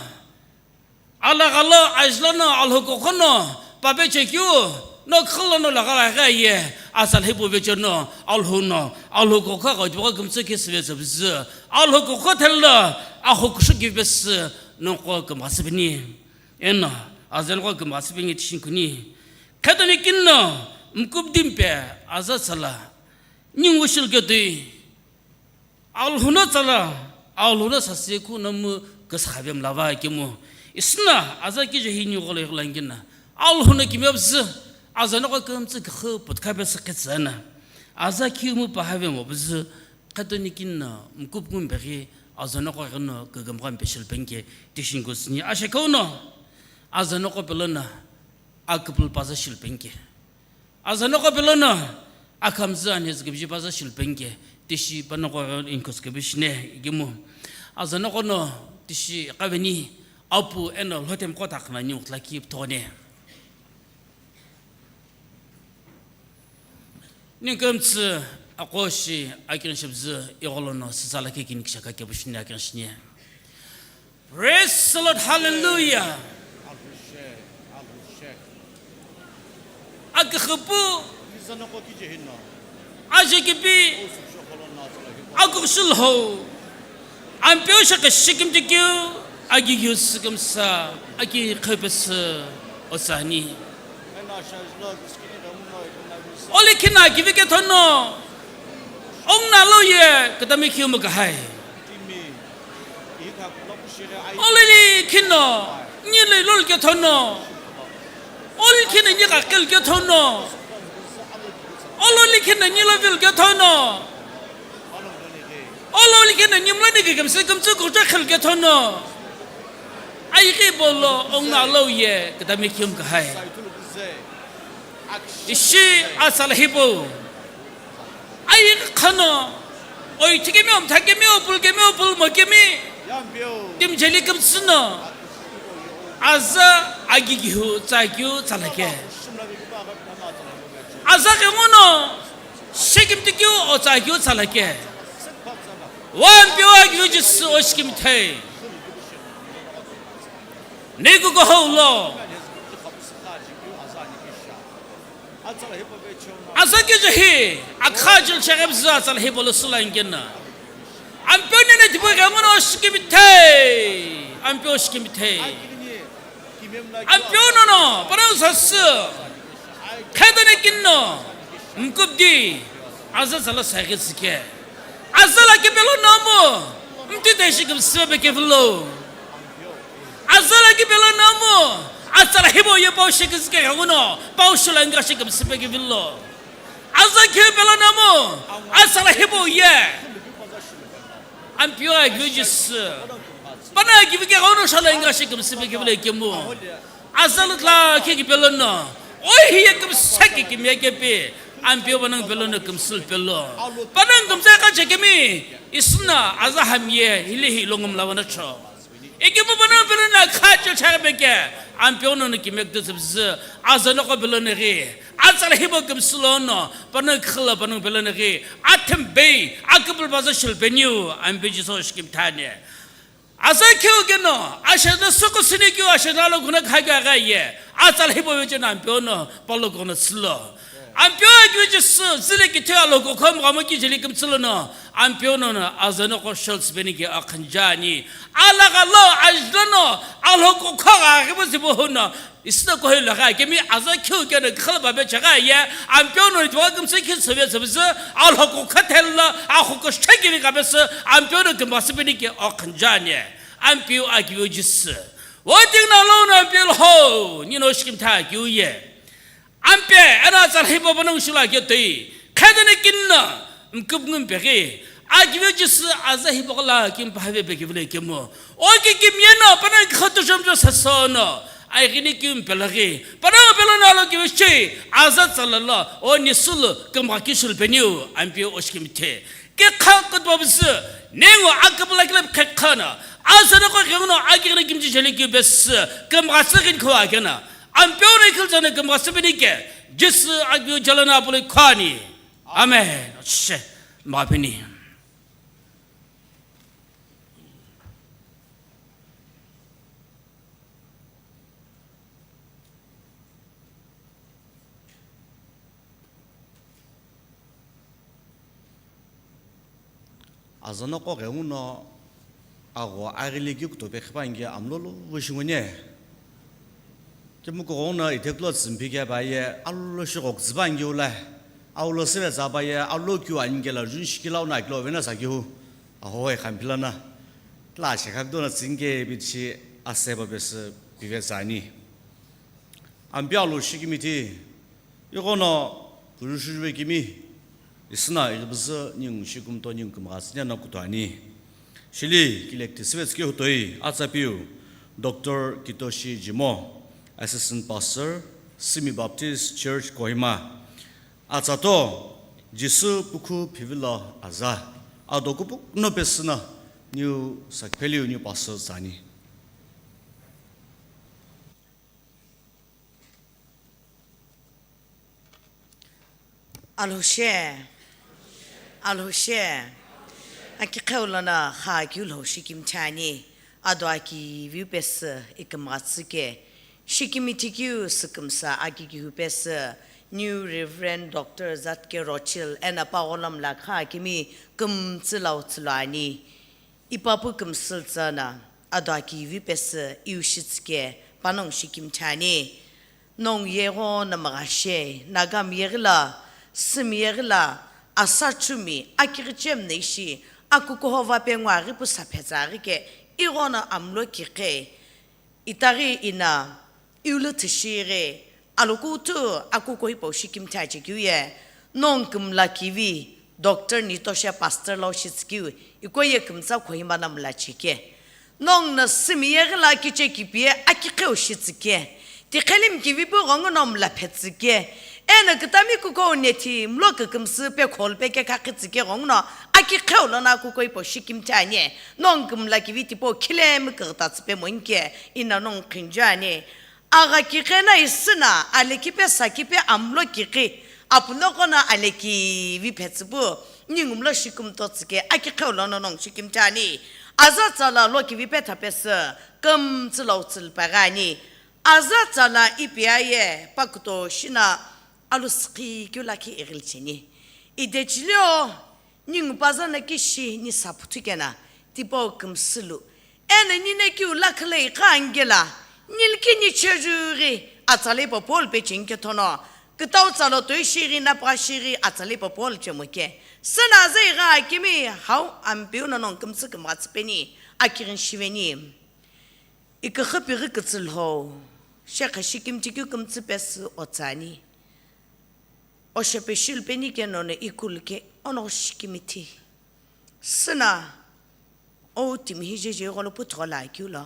alagha lo, ajulano, Alhu kukhu no, pape chekeu, no khülo no lagha lagha ye, aza lhipu vecheno, Alhu no, Alhu kukhu agho tipaqo kümtsü khe süvetsü püzü, Alhu kukhu thelo, axu kusho kivi pesü, noqo kümghatsü peni. Eno, aza noqo kümghatsü peni tishi nikhuni. Khetoni kini no, mkupdimi pe, aza tsala, ningu shilu ketoi. Alhu no tsala, Alhu no sasü khuno mu küsükhave mlava kemu. Isüna aza kije hi nigholo ighilo angina. Alhu no kimiye püzü, azanoko kümtsü küxü putukha pesü khetsüna. Aza kiu mu pahave ngo püzü, khetoni kini no mkupdimi pe ghi, azanoko ighi no kükümghami pe shilu penike, tishi nikhusüni. Ashe keu no, azanoko pelo no, aküpülü paza shilu penike. Azanoko pelo no, Akhamzü ani zükübiji paza shilupeni ke, tishi panoqo inkhoskübi shine ikimu. Azanoqo no tishi iqaveni apu eno lhotemqo takhinani uqlaki püthone. Ninkümtsü aqo shi akinishipuzu igholo no sütsa lakhi kini kishaka kepu shini akinishinie. Praise the Lord, hallelujah. Aküxüpu, ajekipi, akuxulhou, Ampeu shaka shikimtikeu, agigiu sükümsa, aki khepesü otsani. Oli khina kivike thono, ongna lo ye, kadami khiu mukahai. Olili khino, nyi loi lol ke thono. Ol khino nyi ka kel ke thono. Ololi khino nyi lo vil ke thono. Ololi khino nyi mlo ni ke kemse kemtsu ko cha khel ke thono. Ai ke bolo ongna lo ye, kadami khiu mukahai. Ishi asala hipo. Ai khano, oi thikemi, om thakemi, opul kemi, opul mokemi. Timjeli kümsüno. Aza agigihu tsakiu tsalake. Aza kenguno, shikimtikiu o tsakiu tsalake. Wa Ampeu agiu Jisü o shikimthei. Niku ko houlo. Aza kijehi, akha jil sheghe bzü atsala hipo lo sula ingena. Ampeu nene tipoi ke ngono shikimithei. Ampeu shikimithei. Ampeu nono, panang sasü. Khedane kinno. Mkupdi. Aza zala saighi zike. Aza la kipelo nomu. Mtite shikimsibe kevilo. Aza la kipelo nomu, atsala hipo ye pau shikizike ghenguno, pau shula inga shikimsipe kevilo. Aza kipelo nomu, atsala hipo ye. Ampeu agiu Jisü. Pana kivike ghenguno shula inga shikimsipe kevilo kemu. Aza la tla khe kipelo no. Oi hiye kimsaki kimye kepi. Ampeu panang pelo no kimsul pelo. Panang kimsaka chekemi. Isna aza hamye hili hi longum lawana cho. Ikimu panang pelo na khacho chakbeke, Ampeu nono kimektu zibzü, azanoqo pelo neghi, atsala hipo kümsülo no, panang khila panang pelo neghi, athembei, akupul baza shilpeniu, Ampeu Jisü shikimthane. Aza kheu keno, ashena suku sini keu, ashena lo kuna khakya ghaye, atsala hipo vechena Ampeu no, palo kono silo. Ampeu agiu Jisü, zile kitheu alhokukho mghamo kijeli kümtsülo no, Ampeu nono, azanoqo shol sipeni ke akhanjani. Alagha lo, ajla no, alhokukho gha ghibo zibo huno, isna kohilo gha, kemi aza kheu keno khala babe chaga ye, Ampeu no itwa kümse khi sebe sebe se, alhokukho thel lo, akhoko shekili gabe se, Ampeu no kümba sipeni ke akhanjani. Ampeu agiu Jisü. Oting na lo no Ampeu lo ho, nino shikimtha agiu ye. Ampe, ana atsala hipo panang shula ke toi. Khedane kinno, mkup ngum peghi. Agiu Jisü aza hipo kala kim pahave peghi vile kemo. O ki kimyeno, panang khatu jomjo sasono. Ai gini kim pelaghi. Panang pelo nalo ki vichi. Aza tsala lo. O nisulu, kim gha kishul peniu. Ampeu oshkimthe. Ke kha kutwa bzü. Nengo akapla kile khek khana. Azanoqo ghenguno agigre kimji jeli ki bes. Kim gha sgin khwa kena. Ampeu no ikhilzane kümgha süpini ke, Jisü agiu jalana apului khwani. Amen. She, mapini. Azanoqo ghenguno agho aghili keu kutope qhipuani ke amlolo vishinguni. Kemu kughenguno ithekulo tsümpi ke paye, alu lo shighoku tsüpuani ke ula. Alu lo süve tsa paye, alu lo keu ani kela jun shikila una kilo vena sa keu. Aho hoi khampilana. Tla shekha kudona tsüni ke bichi aseba pesü pive tsani. Ampeu alu shikimithi. Ighono, purushujuve kimi, isna ighibuzü ningu shikumto ningu kümgha tsünia no kutuani. Shili, kilekti süvetsü kehutoi, atsa piu, Doctor Kitoshi Jimo, Assistant Pastor, Simi Baptist Church, Kohima. Atsa to, Jisü pukhu phivilo aza, ado kupuno pesüno niu sakpheliu niu pasü tsüani. Alhou she, Alhou she, akiqheu lono xakiu lhou shikimthi ani, ado akiviu pesü ikümghatsü ke, shikimthi kiu sükümsa akikihu pesü, New Reverend Doctor Zatke Rochil, eno pa gholo mlakha akimi kümtsü lau tsülu ani. Ipapu kümsültsü na, ado akivi pesü iu shitsüke, panongu shikimthi ani. Nongu yeghono mgha she, Nagami yeghi lo, Sümi yeghi lo, Asachumi, akighichemi no ishi, akukuhova pe nguaghi pu saphe tsüaghi ke, ighono amlo kiqi. Itaghi ina, iulu thishighi, alokuthu akuko hipau shikimthi achekiu ye, nongu kümla kivi, Doctor Nitoshe pastor lo shitsükiu, iko ye kümtsa Kohima no mla cheke. Nongu no Sümi yeghi lo kichekipi ye akiqheu shitsüke. Tiqhelimi kivi pu ghonguno mla phetsüke. Eno kütami kuko nethi mlo kükümsü pe kholu pe kekha khitsüke ghonguno akiqheu lono akuko hipau shikimthi ani. Nongu kümla kivi tipau khilemi küghütatsü pe monke, ina nongu qhinju ani. Agha kiqi no isüna, alekhi pe sakhi pe amlo kiqi, apuno qono alekivi phetsü pu, ningu mlo shikimthotsüke, akiqheu lono nongu shikimthi ani. Aza tsala lo kivi pe thapesü, kümtsü lau tsülu paghi ani. Aza tsala ipi aye, pakuto shino, alu sükhi keu lakhi ighili cheni. Idechileo, ningu paza no kishi ni saphuthu keno, tipau kümsülu. Eno nino kiu lakhi lo iqha angela, nilki ni chejughi, atsala hipau Paul pe chinke thono, kütau tsala toi shighi napgha shighi atsala hipau Paul chemoke. Süno aza igha akimi, hau Ampeu no nongu kümtsü kümghatsü peni, akighini shiveni. Iküxü pighi kütsü lhou, shekha shikimthi keu kümtsü pesü otsüani. Osho peshilu peni ke nono ikulu ke ono shikimithi. Süno, o timi hi jeje gholo puthugho lo akeu lo.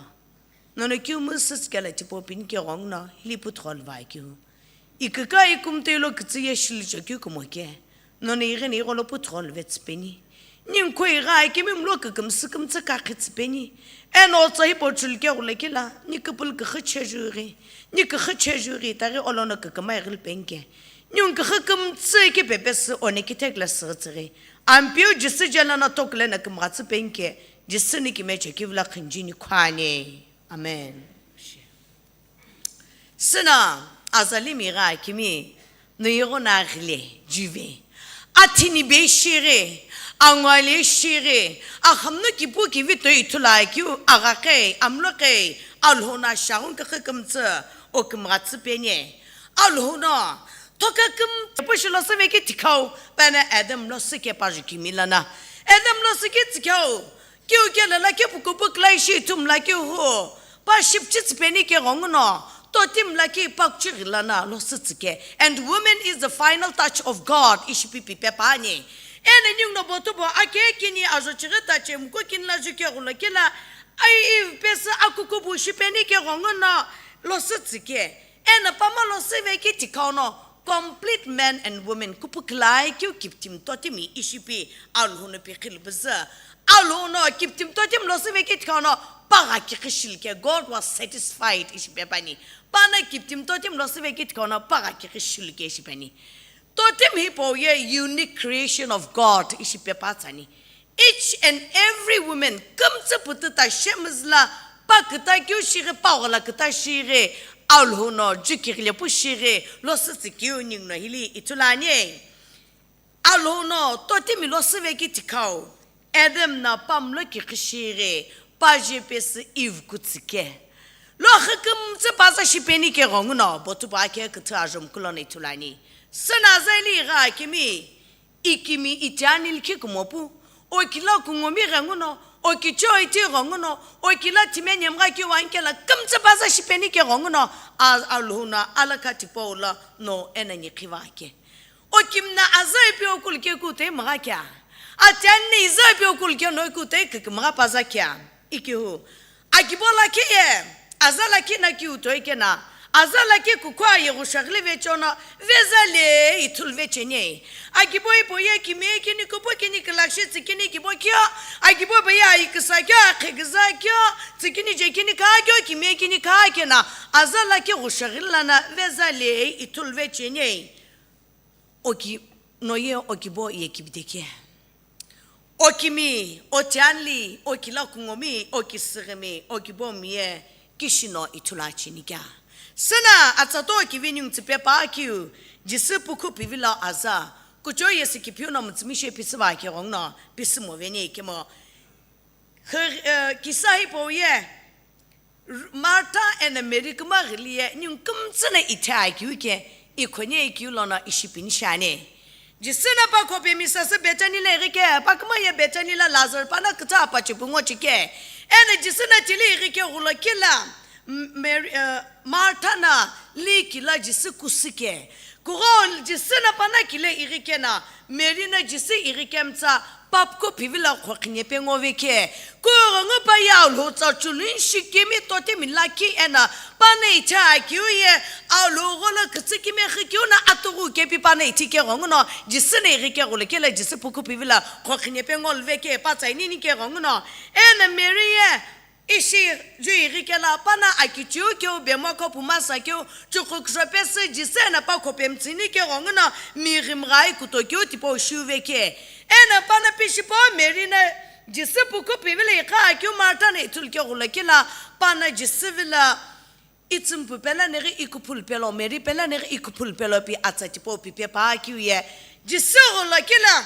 Nono kiu müsüsü kelo tipau pini ke ghonguno hili puthugho lo va akeu. Iküka ikumtoi lo kütsü ye shilu chekeu kumoke. Nono ighini igholo puthugho lo vetsü peni. Ningu kho igha akimi mlo kükümsü kümtsü kakhitsü peni. Eno otsa hipau chulukeghulo kila, ni küpülü küxü chejughi, ni küxü chejughi, itaghi olono kükümgha ighili penike. Ningu küxü kümtsü kipe pesü one kithekile süghütsüghi. Ampeu Jisü je lono tokile no kümghatsü penike, Jisü ni kime chekivilo qhinjuni khuani. Amen. Süno, azalimi igha akimi, no ighono aghile, juve. Athini be shighi, anguale shighi, axamunu kipu kivi toi ithulu akeu, agha qei, amlo qei, Alhou no shaghuni küxü kümtsü, o kümghatsü peni. Alhou no, thoka kümtsü pushi lo süveki thikhau, pano Adam lo süke paju kimi lono. Adam lo süke thikhau, kiu kelo lakhi pukupu kla ishi ithulu mlakeu hu, pa shipuchi tsü penike ghonguno, totimi lakhi pa kuchighi lono lo sütsüke. And woman is the final touch of God, ishi pipi pe püani. Eno ninguno botubo akekini ajo chighi ta chemku kini la jukeghulo kila, ai Eve pesü akukupu shi penike ghonguno lo sütsüke. Eno pamo lo süveki thikhau no, complete man and woman, kupukilai keu kiptimi totimi ishi pi Alhou no pikhilu püzü. Alhou no kiptimi totimi lo süveki thikhau no, pagha kiqi shiluke, God was satisfied ishi pe püani. Pano kiptimi totimi lo süveki thikhau no, pagha kiqi shiluke ishi püani. Totimi hipau ye unique creation of God ishi pe püatsüani. Each and every woman, kümtsü pütü ta shemüzü lo, pa küta keu shighi, pa ghola küta shighi, Alhou no jukighile pu shighi, lo sütsü keu ninguno hili ithulu ani. Alhou no totimi lo süveki thikhau, Adam no pa mlo kiqi shighi, pa je pesü Eve kutsüke. Lo xü kümtsü paza shi penike ghonguno, botubo akhe küthü ajo mkulono ithulu ani. Süno azali igha akimi, ikimi itiani likhi kumopu, okilo kungomi ghenguno, okicho iti ghenguno, okilo thime nyemgha kiwani kelo kümtsü paza shi penike ghenguno, a-, Alhou no alakha tipau lono eno nikhiva ke. Okimi no aza ipi okuluke kutoi mgha kea? Atiani no iza ipi okuluke no kutoi kükümgha paza kea? Ikihu. Akibo lakhi ye, aza lakhi no kiu toi keno, Aza lakhi kukhu aye ghusha ghili vecheo no veza le ithulu vecheni. Akibo ipo ye kimiye kini kupo kini kilashi tsikini kibo kio. Akibo ipo ye ayi kisa kio, akhe kisa kio, tsikini je kini ka kio, kimiye kini ka kena. Aza lakhi ghusha ghili lana veza le ithulu vecheni. Oki noye okibo ye kibideke. Okimi, otianli, okilakungomi, okisighimi, okibomi ye kishino ithulu acheni kea. Sina atsato kivi ningu tsipe pa kiu, Jisü pukhu pivilo aza, kucho ye sikipiu no mütsümishe pisiva keghenguno, pisimo veni kemo. Kisa hipau ye, Martha eno Mary kümghi liye ningu kümtsü no ithe akiu ke, ikhonye ikiu lono ishi pini shiani. Jisü no pa khopemi sasü Bethany lo ighi ke, pa küma ye Bethany lo Lazar pa no kütsa apachipu ngochi ke. Eno Jisü no tili ighi ke ghulo kila, Mary, Martha no likila Jisü kusü ke. Kughengu Jisü no pa no kile ighi keno, Mary no Jisü ighi kemtsa, pa pukhu pivilo khokhinye pe ngove ke. Kughengu pa ye Alhou tsa chulun shikemi totemi lakhi eno, pa no ithe akiu ye, Alhou gholo kütsü kime khikiu no atughu kepi pa no ithi keghenguno, Jisü no ighi ke ghulo kila Jisü pukhu pivilo khokhinye pe ngolve ke pa tsainini keghenguno, eno Mary ye, Ishi ju ighi kela pa no akichiu keu bemokho pumasa keu, chukhukusho pesü Jisü eno pa khopemi tsüni keghenguno mighimgha ikuto keu tipau shiuve ke. Eno pa no pishipo Mary no Jisü pukhu pivilo iqa akiu Martha no ithulu keghulo kila pa no Jisü vilo Itsümpu pelo neghi ikuphulu pelo, Mary pelo neghi ikuphulu pelo pi atsa tipau pipe pa kiu ye. Jisü ghulo kila,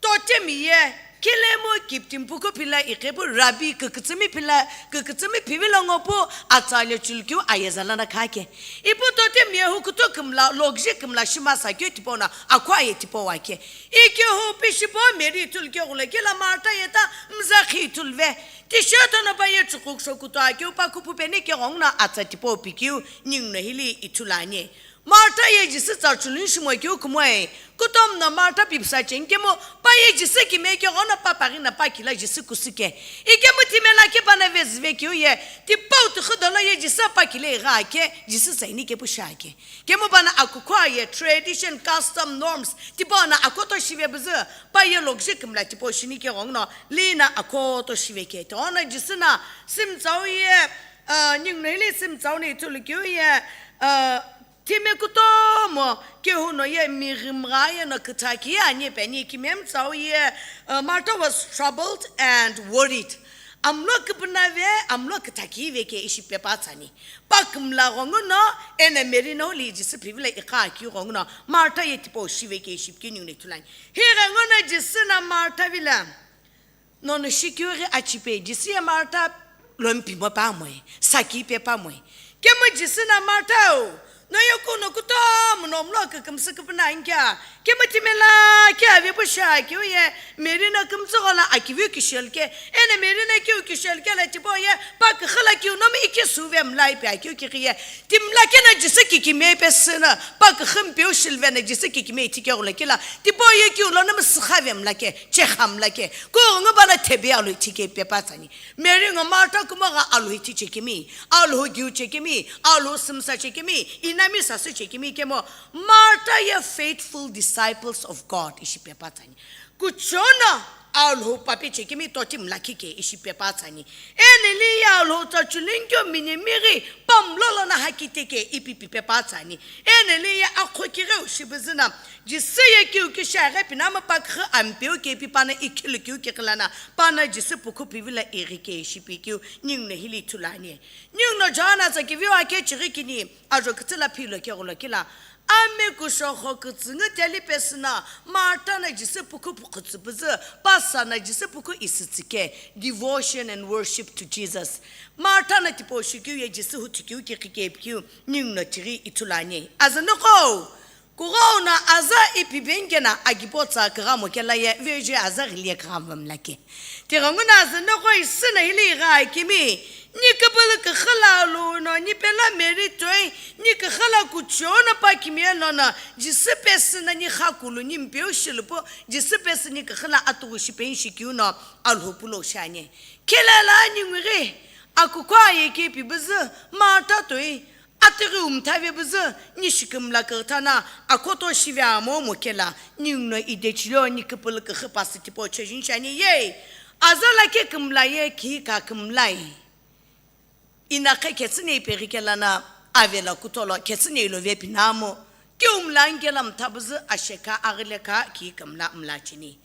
totemi ye, kelemu kiptim pukhu pila iqepu Rabbi kükütsümi pila, kükütsümi pivilo ngopu atsa le chulkiu ayeza lana khake. Ipu totemi ye hukutu kümla, lokji kümla shimasa keu tipau no akhu aye tipau ake. Ikihu pishipo Mary ithulu keghulo kila Martha ye ta mzakhi ithuluve. Tisheto no pa ye chukhukusho kuto akeu pa khupupeni keghenguno atsa tipau pikeu ninguno hili ithulu ani. Martha ye Jisü tsa chulun shimo keu kumoe. Kutomo no Martha pipsa cheni kemu pa ye Jisü kime keghenguno pa paghi no pa kila Jisü kusü ke. Ikemu timela ke pa no vezive keu ye. Tipau tuxu dolo ye Jisü pa kile igha ke, Jisü saini kepu sha ke. Kemu pa no akukhu aye tradition, custom, norms, tipau no akoto shive püzü, pa ye lokji kümla tipau shini keghenguno, li no akoto shive ke. Tighenguno Jisü no simtsau ye, ninguno hili simtsau no ithulu keu ye, time kutomo kehu no ye mighimgha ye no küthaki ye ani pe ani kimemtsau ye, Martha was troubled and worried. Amlo küpünave, amlo küthakive ke ishi pepa tsani. Pa kümla ghenguno, eno Mary no li Jisü phivilo iqa akeu ghenguno, Martha ye tipau shive ke ishi pikeu ninguno ithulu ani. Hi ghenguno Jisü no Martha vilo, nono shikeu ghi achipe, Jisü ye Martha lo mpimo pa moe, saki pe pa moe. Kemu Jisü no Martha o, no ye kuno kutomo no mlo kükümsü küpüna ani kea, kemu timela ke avepu sha keu ye, Mary no kümtsü ghola akiviu kishel ke, eno Mary no keu kishel ke la tipau ye, pa küxü la keu nomu ikisüve mla ipi akeu kighi ye, timla ke no Jisü kikime pesü no, pa küxü mpeu shilve no Jisü kikime ithi keghulo kila, tipau ye keu lo nomu süxave mla ke, chekha mla ke, kughengu pa no thepe alu ithi ke pepa tsani. Mary ngo Martha kumo gha Alhou ithi chekemi, Alhou giu chekemi, Alhou sümsa chekemi, inami sasü chekemi kemo, Martha ye faithful disciples of God ishi pepa tsani. Kuchono Alhou pape chekemi totimi lakhi ke ishi pepa tsani. Eno li ye Alhou tsa chulun keu minimi ghi pamlo lono hakite ke ipi pi pepa tsani. Eno li ye akhokigheu shipüzü no, Jisü ye keu kisha ghi pinama pa küxü ampeu ke ipi pa no ikhilu keu kiqi lono, pa no Jisü pukhu pivilo ighi ke ishi pikeu ninguno hili ithulu ani. Ninguno John atsa kiviu ake chighi kini, ajo kütsü la philo keghulo kila, ame kushogho kütsüngü teli pesü no, Martha no Jisü pukhu pukhutsü püzü, pa sa no Jisü pukhu isütsü ke, devotion and worship to Jesus. Martha no tipau shikeu ye Jisü huthukeu kighi ke pikeu ninguno chighi ithulu ani. Azü noqo, Kughengu no aza ipi beni keno akipo tsa küghamo kela ye, veje aza ghili ye küghamo mla ke. Tighenguno azü noqo isü no hili igha akemi, ni küpülü küxü lo Alhou no, ni pelo Mary toi, ni küxü lo kuchou no pa kimiye lono, Jisü pesü no ni xakulu ni mpeu shilupu, Jisü pesü ni küxü lo atughu shipeni shikeu no Alhou pulo shiani. Kile lo ningu ghi, akukhu aye ke ipi püzü, Martha toi, Atighi umthave püzü, ni shikimla kürtha na, akoto shive amomo kela, ninguno idechilo ni küpülü küxü pasü tipau chejuni shiani ye. Aza lakhi kümla ye, kihika kümlai. Inaqhe khetsüne ipeghi kela na, avela kutolo khetsüne ilo vepinamo. Kiumla ngela mtha püzü asheka aghileka ki kümla mla cheni.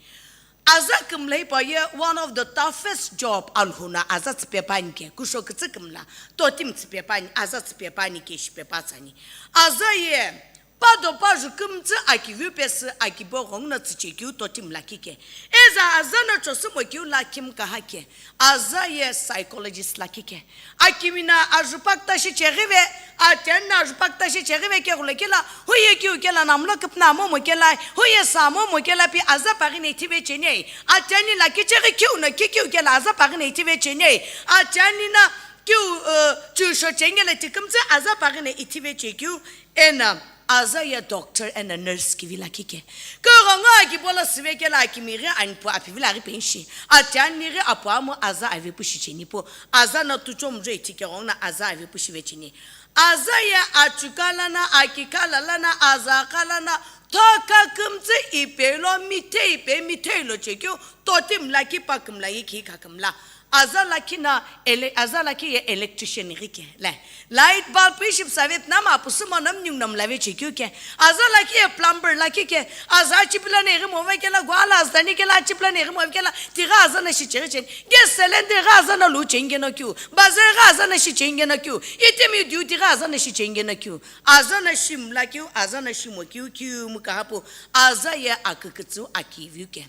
Aza kümla hipau ye one of the toughest job Alhou no aza tsüpe pani ke, kusho kütsü kümla, totimi tsüpe pani, aza tsüpe pani ke shipe pa tsani. Aza ye, pado paju kümtsü akiviu pesü akibo ghonguno tsüchekeu totimi lakhi ke. Eza aza no chosümo keu lakhi mkaha ke. Aza ye psychologist lakhi ke. Akimi no ajupa kutashi cheghive, atiani no ajupa kutashi cheghive keghulo kela, huye kiu kela namlo küpüna momo kela, huye sa momo kela pi aza paghi no ithive cheni. Atiani lakhi cheghi kiu no kikiu kela aza paghi no ithive cheni. Atiani no kiu, uh, chusho chengela tikümtsü aza paghi no ithive chekeu, eno aza ye doctor eno nurse kivi lakhi ke. Kughengu akibo lo süve kela akimi ghi anipu apivi lo ghi penshi. Atiani ghi apu amu aza ave pushi cheni pu. Aza no tuchomujo ithi keghenguno aza ave pushive cheni. Aza ye achuka lana, akikala lana, azaka lana, thoka kümtsü ipelo mithe ipe mitheilo chekeu, totimi lakhi pa kümla ye kihika kümla. Aza lakhi no ele-, aza lakhi ye electrician ghi ke. Le, light bulb ishi püsave püna ma pusu mono ninguno mlave chekeu ke. Aza lakhi ye plumber lakhi ke. Aza chipila no ighi mova kela, guala aza tani kela, chipila no ighi mova kela, tighi aza no shicheghi cheni. Gas cylinder ghi aza no lu chengeno keu. Bazar ghi aza no shichengeno keu. Itimi duty ghi aza no shichengeno keu. Aza no shimla keu, aza no shimo keu, keu mkaha pu. Aza ye akükütsü akiviu ke.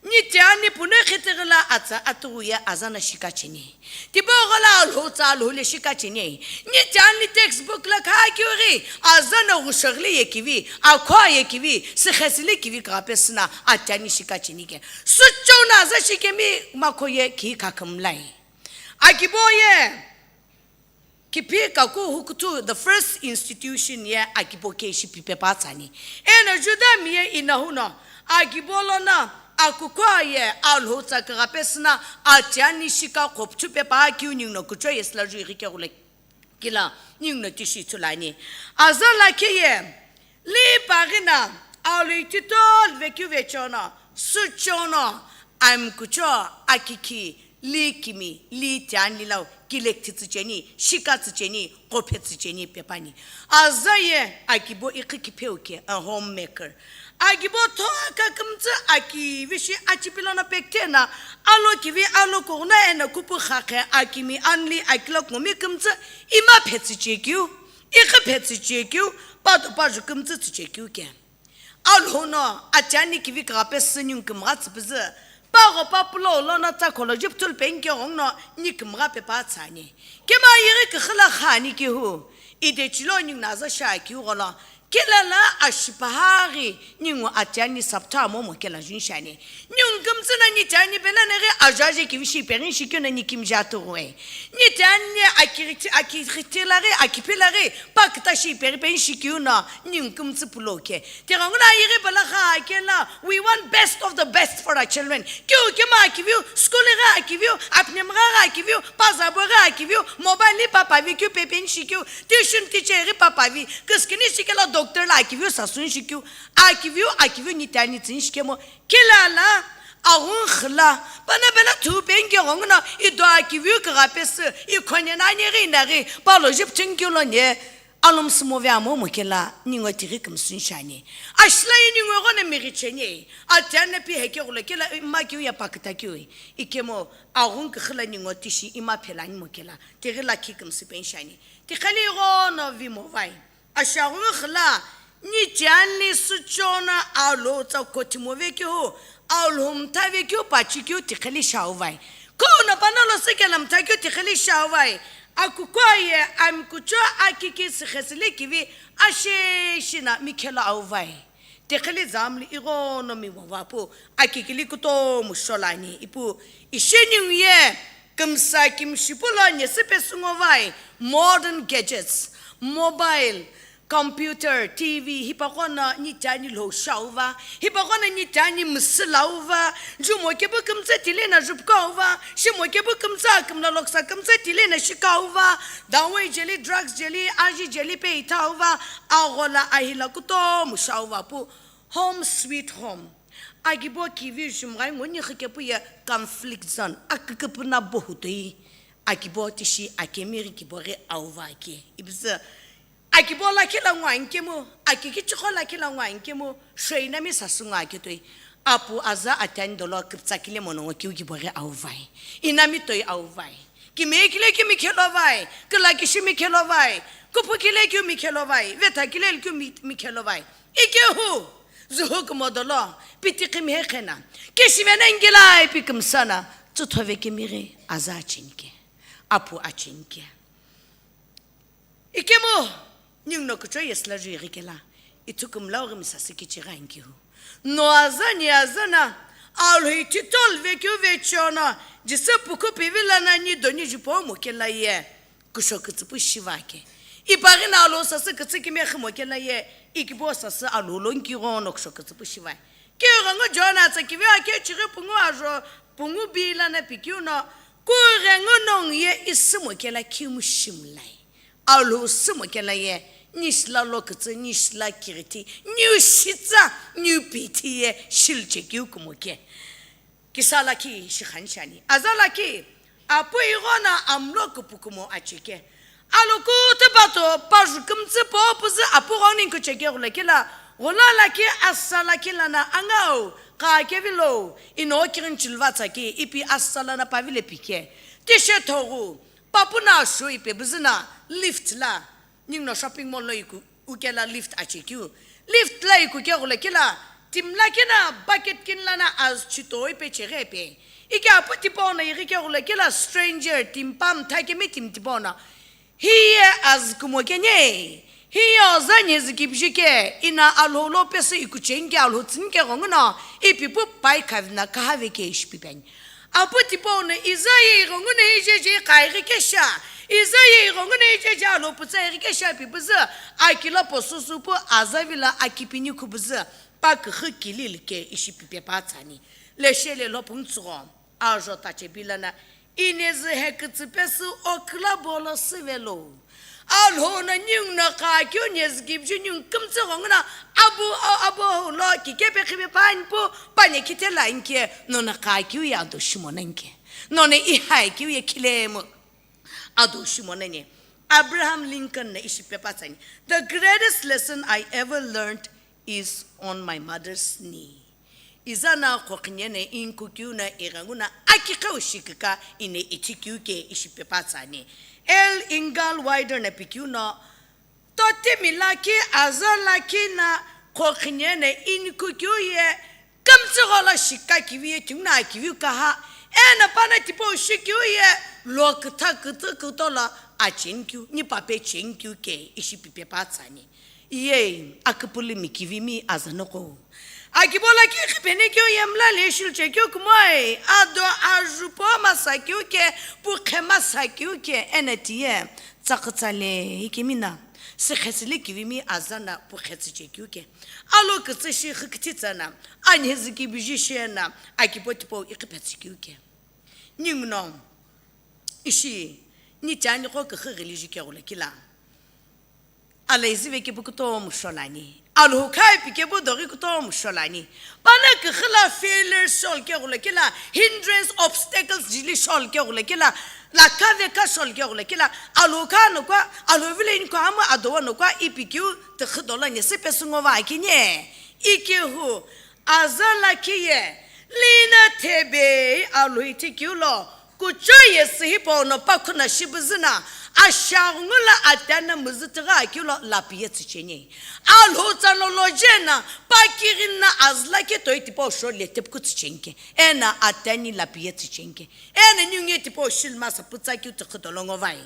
Ni tiani pune khitighi lo atsa atughu ye aza no shika cheni. Tipau ghola Alhou tsa Alhou le shika cheni. Ni tiani textbook lo kha kiu ghi, aza no ghushoghi le yekivi, akho yekivi, sikhesi le kivi kagha pesü no atiani shika cheni ke. Suchou no aza shikemi makho ye kihika kümlai. Akibo ye Kipi kaku hukuthu the first institution ye akibo ke shipipe pa tsani. Eno Juda mi ye inahu no akibo lono akukwa ye Alhou tsa kagha pesü no atiani shika khopchupe pa kiu ninguno kucho ye sila ju ighi keghulo kela ninguno tishi ithulu ani. Aza lakhi ye li paghi no Alhou itito lve keu vecheono, sucheono, amkucho, akiki, li kimi, li tiani lau, kilekthi tsücheni, shika tsücheni, qophe tsücheni pe pani. Aza ye akibo iqhi kipheu ke, a homemaker. Akibo thoka kümtsü akivi shi achipi lono pekte no, alo kivi alo kughuno eno kupu khakhe akimi anli akilo kungumi kümtsü ima phe tsüchekeu, iqhi phe tsüchekeu, pado paju kümtsü tsüchekeu ke. Alhou no atiani kivi kagha pesü ningu kümgha tsüpüzü, pagho pa pulo lono tsa kholo juptulu peni keghenguno ni kümgha pe pa tsani. Kema yeghi küxü lo kha ani kehu, idechilo ninguno aza shi akiu gholo, kela lo ashipaha ghi ningu atiani saptha momo kela juni shiani. Ningu kümtsü no ni tiani pelo no ghi ajaje kivi shi peghi shikeu no ni kimija tughue. Ni tiani akirithi-, akirithi lo ghi, akipi lo ghi, pa küta shi peghi peni shikeu no ningu kümtsü pulo ke. Tighenguno ayeghi pala kha kela, we want best of the best for our children. Keu kema akiviu, school ghi akiviu, apnemi ghi akiviu, pa zabo ghi akiviu, mobile ni pa pavi keu pe peni shikeu, tuition teacher ghi pa pavi, küskini shikelo doctor lo akiviu, sasuni shikeu, akiviu, akiviu ni tiani tsüni shikemo, kela lo, aghungu xü lo, pano pelo thu peni keghenguno, ido akiviu kagha pesü, ikhone nani ghi ina ghi, palo jupthu keu lo ne, Alhou msumove amomo kela ningu tighi kümsüni shiani. Ashila ye ningu ighono mighi cheni. Atiani pi hekeghulo kela ima kiu ya pa küta kiu. Ikemu aghungu küxü lo ningu tishi ima phelani mo kela. Tighi lakhi kümsü peni shiani. Tiqheli ighono vimo vai. Ashaghungu xü lo ni tiani suchono Alhou tsa kothimove kehu. Alhou mthave keu pachi keu tiqheli shau vai. Kuno panolo sikela mtha keu tiqheli shau vai. Akukwa ye amkucho akiki sikhesi le kivi asheshi no mikhelo auvai. Tiqheli zamli ighono miwava pu akikili kutomo sholani ipu ishi ningu ye kümsa kimshipu lo nyesü pesü ngovai modern gadgets, mobile, computer, T V, hipaqo no ni tani lo shauva, hipaqo no ni tani msülauva, jumo kepu kümtsü tili na jupkauva, shimo kepu kümtsü akümla loksa kümtsü tili na shikauva, dawai jeli, drugs jeli, aji jeli pe ithauva, aghola ahila kutomo shauva pu, home sweet home. Akibo kivi jumghai ngo ni khikepu ye conflict zone, aküküpü na bohutoi. Akibo tishi akemi ghi kibo ghi auva ake. Ibizü Akibo lakhi la ngwa nkemu, aki kichikho lakhi la ngwa nkemu, shweinami sasü ngwa ketoi. Apu aza atani dolo küptsakile mono ngo kiu kibo ghi auvai. Inami toi auvai. Kimekile kiu mikhelovai, kila kishi mikhelovai, kuphukile kiu mikhelovai, vethakile kiu mi-, mikhelovai. Ikehu, zuhu kumo dolo, piti kimihe khena. Kishivena ngilai pi kümsana, tsuthove kimighi aza achinke. Apu achinke. Ikemu, ninguno kuchou yesü la ju ighi kela, ithu kümlau ghi misasü kichighi ankihu. No aza ni aza na, Alhou ithitol vekiu vechiona, jisü pukhu pivi lana ni doni jupo mo kela ye, kusho kütsüpu shiva ke. Ipaghi na Alhou sasü kütsü kime khimo kela ye, ikibo sasü Alhou lo nkighono kusho kütsüpu shiva. Kighengu Jona tsa kivi ake chighi pungu ajo, pungu bi lana pikiu no, kughengu nongu ye isü mo kela kimu shimlai. Alhou sü mo kela ye, nishi la lokütsü, nishi la kirithi, niu shitsa, niu pithi ye, shilche kiu kumo ke. Kisa lakhi shikhan shani. Aza lakhi, apu igho na amlo kupukumo achike. Alhou kuthu pato, paju kümtsü po püzü apu gho ni kucheke ghulekila, ghula lakhi, asa lakhi lana angau, ka kevilo, ino kirin chilva tsaki, ipi asa lana pavile pike. Tishe thogu, papu na shu ipe büzü na, lift la. Ninguno shopping mall lo iku, ukela lift achekeu. Lift la ikuke ghulekila, timi lakhi na bucket kini lana azü chitoi pe cheghi pe. Ike apu tipau no ighike ghulekila stranger, timi pa mtha kemi timi tipau no. Hiye azü kumo keni, hiye oza nyezü kibiji ke, ina Alhou lo pesü ikucheni ke Alhou tsüni ke ghongu no, ipi pu pai khavina kahave ke ishi pipeni. Apu tipau no iza ye ighongu no ijeje iqa ighikesha, iza ye ighongu no ijeje Alhou putsa ighikesha ipi püzü, akilo posusu pu aza vilo akipini khupüzü, pa küxü kilili ke ishi pipe pa tsani. Leshe le lo pungtsügho, ajo tache bi lana, inezü he kütsü pesü oküla bolo süvelo. Alhou no ninguno qa keu nyezü kibiji ningu kümtsü ghongu no abu, a-, abu lo kikepe khipe pani pu pani khitela inke nono qa keu ye ado shimo nanke. Nono ihai keu ye khilemu ado shimo nani. Abraham Lincoln no ishi pepa tsani. The greatest lesson I ever learned is on my mother's knee. Iza na khokhine ne inkukeu na ighengu na akiqeu shikika ine ichikeu ke ishi pepa tsani. L. Ingalls Wilder na pikeu no, totimi lakhi, aza lakhi na khokhine ne inkukeu ye kümtsü gholo shika kivi ye tinguna kivi kaha, ena pana tipau shikeu ye lo kütha kütü kütolo achenkeu, nipa pe chenkeu ke ishi pipe pa tsani. Iye, aküpülümi kivimi azanoko. Akibo lakhi khipeni keu yemla le shilche keu kumoi, ado ajupo masa keu ke, pukhe masa keu ke, ena tiye, tsakütsa le ikemina, sikhesile kivimi azana pukhe tsüche keu ke. Alo kütsü shi khüküthi tsana, anhezü kibiji shena, akibo tipau ikhiphe tsü keu ke. Ninguno, ishi, ni chani ko küxü ghili ju ke ghulekila. Alhou izi ve kepu kutomo sholani. Alhou khai pi kepu doghi kutomo sholani. Pana küxü la failure shol ke ghulekila, hindrance, obstacles jili shol ke ghulekila, la kave ka shol ke ghulekila, Alhou kha no kwa, Alhou vile ni kwa ama adowa no kwa ipi keu tüxü dolo nyesü pesü ngo va kini. Ikehu, aza lakhi ye, lina thebe Alhou ithi keu lo, kucho yesü hipau no pakhu na shibüzü na, ashaghungu la atana müzü tighi akeu lo lapiye tsücheni. Alhou tsa no lo jena, pakighi na azü lakhi toi tipau sho le tepku tsüchenke. Ena atani lapiye tsüchenke. Ena ningu ye tipau shil masa pütsa keu tüxü dolo ngo vai.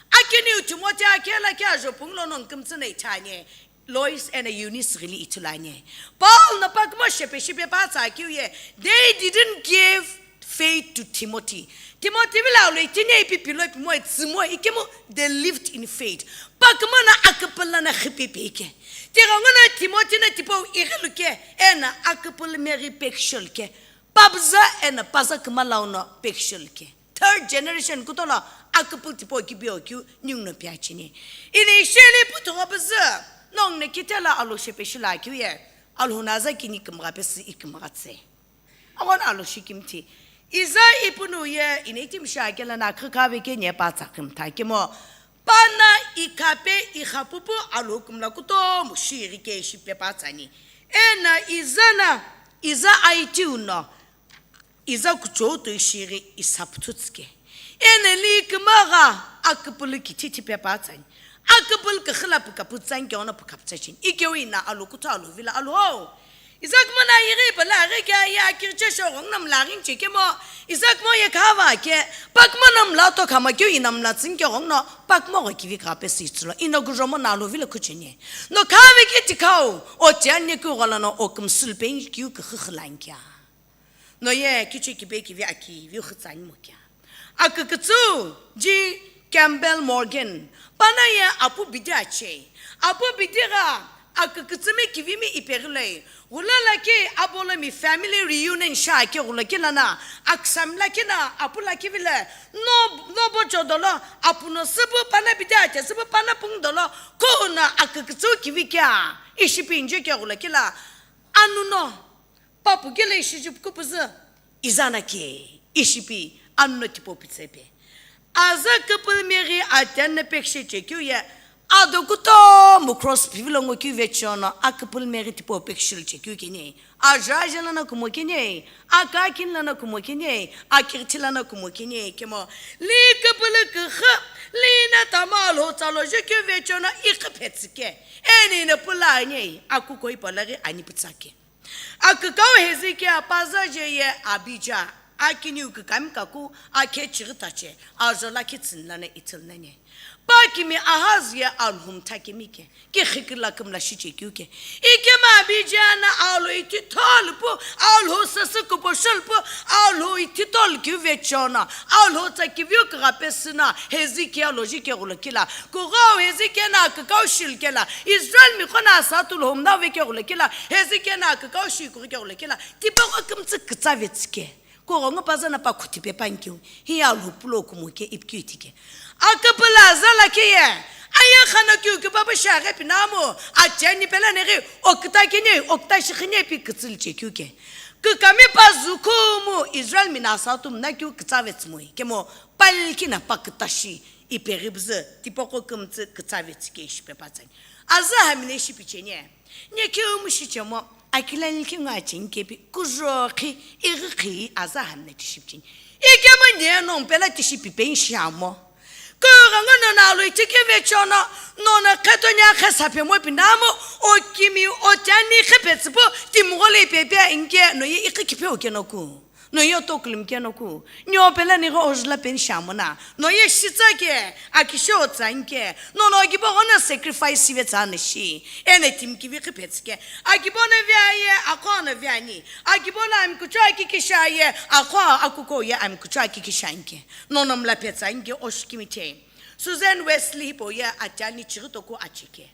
Akiniu Timothy akela ke ajo punglo no nkümtsü na ithani. Lois ena Eunice ghili ithulu ani. Paul no pakümo shepe shipe pa tsa keu ye, they didn't give faith to Timothy. Timothy vilo alo itini ipi pilo ipi mo itsümo ikemu they lived in faith. Pakuma na aküpüla na khipipi ike. Tighenguno Timothy na tipau ighilu ke ena aküpüla meghi pekishol ke. Pabza ena paza kümala uno pekishol ke. Third generation kutolo aküpüla tipau kibio kiu ninguno piachini. Ini isheli puthugho bzü nong ne kitela alo shepeshila kiu ye. Alhuna za kini kümgha pesi ikümgha tse. Aghona alo shikimthi. Iza ipunu ye ineitimi shakela na khikave ke nye pa tsakimtha kemo. Pana ikhape ikhapupu alo kumla kutomo shiri ke shipe pa tsani. Ena iza na, iza aitiu no, iza kuchoto ishiri isaputsutske. Ena li kümagha aküpüla kithi thipe pa tsani. Aküpüla kixila pükapu tsanike ono pükaptsachin. Ikewi na alo kutho alo vila alo ho. Iza kümana yighi pala ghi kya ya kirche shogong nam la ghin chekemo. Iza kümo ye khava ke. Pakuma nam la to khama kyo inam la tsinike gong no. Pakuma go kivi ka pe si tsulo. Ino gujomo na alo vila kuchini. No khave ke tikau. O tian ne ku gola no o kumsul pen kyu kixixlan kya. No ye kichi kibe kivi aki vi khutsan mo kya. Akükütsü G. Campbell Morgan, pana ye apu bidi ache. Apu bidi gha akükütsümi kivimi iperilei. Ghulala ke abolomi family reunion sha ke ghula ke lana aksamla ke na apu la kivile. No, no bo chodolo apu no sübu pana bidi ache sübu pana pung dolo ko na akükütsü kivi kya. Ishi pinje ke ghula ke la anu no. Papu kile ishi jupku püzü, izana ke, ishipi, anno tipo pitsepe. Aza küpülmeghi atenna pekshe chekeu ye, ado kutomo cross pivilo ngo keu vechono, aküpülmeghi tipo pekshil chekeu kene, aja aja lana kumo kene, aka akin lana kumo kene, akirthi lana kumo kene, kemo, li küpülü küxü, li na tama lo tsalo jekeu vechono, ikhipetsike, eni ne pulane, akuko ipalaghi ani pütsake. Akükau Hezekia paza je ye Abija, akiniu kükami kaku, akhe chighi tache, ajo lakhi tsünlana ithilnani. Pa kimi Ahaz ye Alhou mtha kemi ke, kikhikila kümla shiche keu ke. Ikema Abija na Alhou ithi thol pu, Alhou sasü kuposhol pu, Alhou ithi thol keu vechona, Alhou tsa kiviu kugha pesüna, Hezekia lo jike ghulo kila. Kughau Hezekia na kükau shil kela, Israel mi qo na sa tu Alhou mna veke ghulo kila, Hezekia na kükau shi kughi ke ghulo kila, tipaqo kümtsü kütsa vetsike. Kugho ngo paza na pa khuti pe pankeu, hi ya Alhou pulo kumo ke ipikeu itike. Aküpüla za lakhe ye, aye khana keu ke baba shaghe pinamo, acheni pela neghi, okta kene, okta shikhine pi kütsül chekeu ke. Kükami pa zu kumu, Israel mi na sa tu mna keu kütsa vetsmoi, kemo, Palkina pa kütashi ipeghi bzü tipaqo kümtsü kütsa vetsike shipe patsani. Aza hamine shipicheni. Nyekeu mu shichemo, akila likhi ngo acheni kepi, kujo khi, ighi khi aza hamine tishipicheni. Ikemo nye no mpela tishipi pen shamo. Kugha ngo no na lo itike vechono, no na kheto nya khe sapemo pinamo, o kimi o tiani khe petsüpo, timghole ipepe inke, no ye ikhi kipe okenoku. No yo tokulum ke no ku. Nyo pela ni go ojla pen shamona. No ye shitsa ke, akisho tsanke. No no gibo gona sacrifice ve tsana shi. Ene tim kivi khipetske. Agibo na via ye, akho na via ni. Agibo na am kuchwa kikisha ye, akho akuko ye am kuchwa kikishanke. No no mla petsanke oshkimi te. Susan Wesley hipo ye achani chirito ku achike.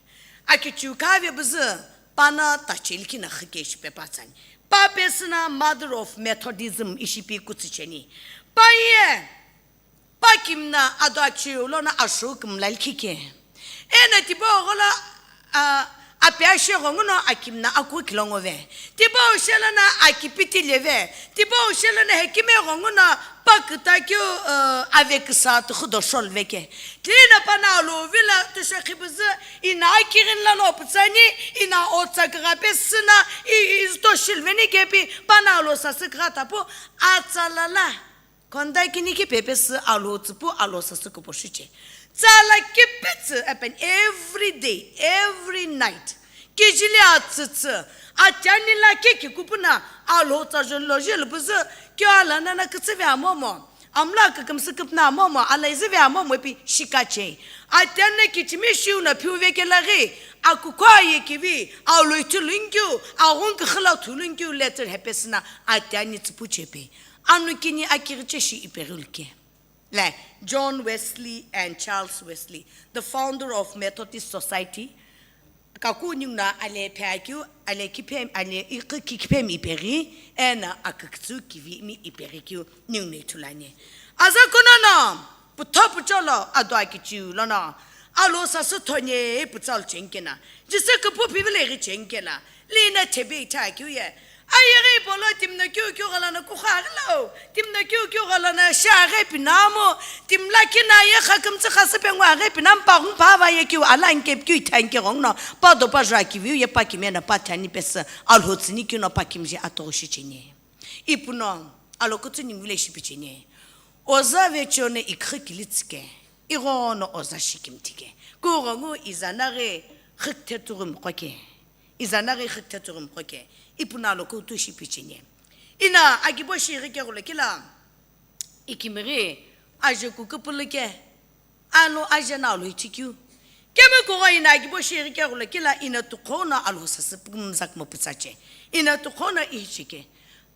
Akichiu kave bzü, pana tachel kina khike shipe patsani. Pa pesüna mother of Methodism ishipi kutsicheni. Pa ye, pa kimna ado achiu lona ashu kimla likike. Ena tibo ghola, a, ape ashe ghonguno akimna aku kilongove. Tibo ushelana akipiti leve. Tibo ushelana hekime ghonguno pa küta keu, a, ave küsa tukhu doshol veke. Tlina pana lo vila tusho khibuzü, ina akirin lano putsani, ina otsa kgha pesüna, i, i, izto shilveni kepi, pana lo sasü kgha tapu, atsalala. Konda kini ki pepesü alo tsüpu alo sasü kupo shiche. Tsala kipetsü happen every day, every night. Kijili atsütsü, atiani la kiki kupuna, alo tsa jolo jelo buzü, kyo ala nana kütsüve amomo. Amla kükümsü küpna amomo, ala izüve amomo ipi shikache. Atiani kichimi shiu na phiu vekela ghi, akukwa ye kivi, alo ithu lungkiu, aghun kkhila thu lungkiu letter hepesüna, atiani tsüpu chepe. Anu kini akighiche shi ipeghi luke. Le, John Wesley and Charles Wesley, the founder of Methodist Society, kaku ningu no ale phe akeu, ale kiphemi, ale ikhi ki-, kiphemi ipeghi, eno akükütsü kivimi ipeghi keu ningu no ithulu ani. Aza kunono, putho pucholo ado akichiu lono, Alhou sasü thonye putsal chengkena, Jisü küphu phivile ghi chengkela, lina thebe itha akeu ye, Ayeghi ipolo timi no keu keu ghalano kukha ghilo, timi no keu keu ghalano sha ghe pinamu, timi lakhi na ye kha kümtsü khasüpe ngwa ghe pinamu pa ghung pa va ye keu alan kep keu ithan ke ghong no, pa do pa jra kiviu ye pa kimena pa thani pesü, Alhou tsüni keu no pa kimje atoghi shi cheni. Ipuno, alokutsu ningu vile shipi cheni. Oza ve chone ikhi kili tsike, ighono oza shikimtike. Ku ghongu izana ghe khikte tughu mkhoke. Izana ghi khikte tughu mkhoke, ipuno alokutu shipi cheni. Ina akibo shighi keghulo kila, ikimighi aje kukupuluke, alo aje na alo ichikeu. Kemikugho ina akibo shighi keghulo kila, ina tukhou no Alhou sasü pumzak moputsache. Ina tukhou no ihichike.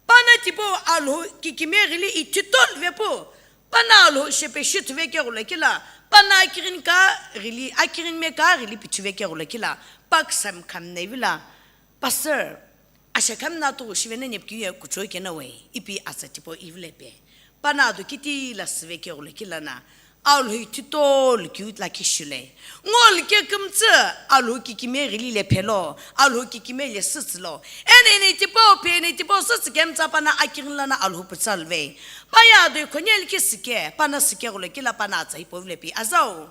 Pana tipau Alhou kikimiye ghili ithitolu vepu, pana Alhou shepe shithu vekeghulo kila, pana akighini ka ghili, akighini me ka ghili pithi vekeghulo kila, pa küsami khami na ivila, Pastor, ashakhami na tughu shivena nepkiu ye kuchoi kena we, ipi atsa tipau ivile pe. Pana ado kitila sü vekeghulo kila na, Alhou ithitolu keu lakhi shile. Ngolike kümtsü, Alhou kikimiye ghili le phelo, Alhou kikimiye le sütsülo. Ene ene tipau phe ene tipau sütsü kemtsa pana akighini lana Alhou putsalve. Paya do ikhonye likhi süke, pana sükeghulo kila pana atsa ipovile pi azau.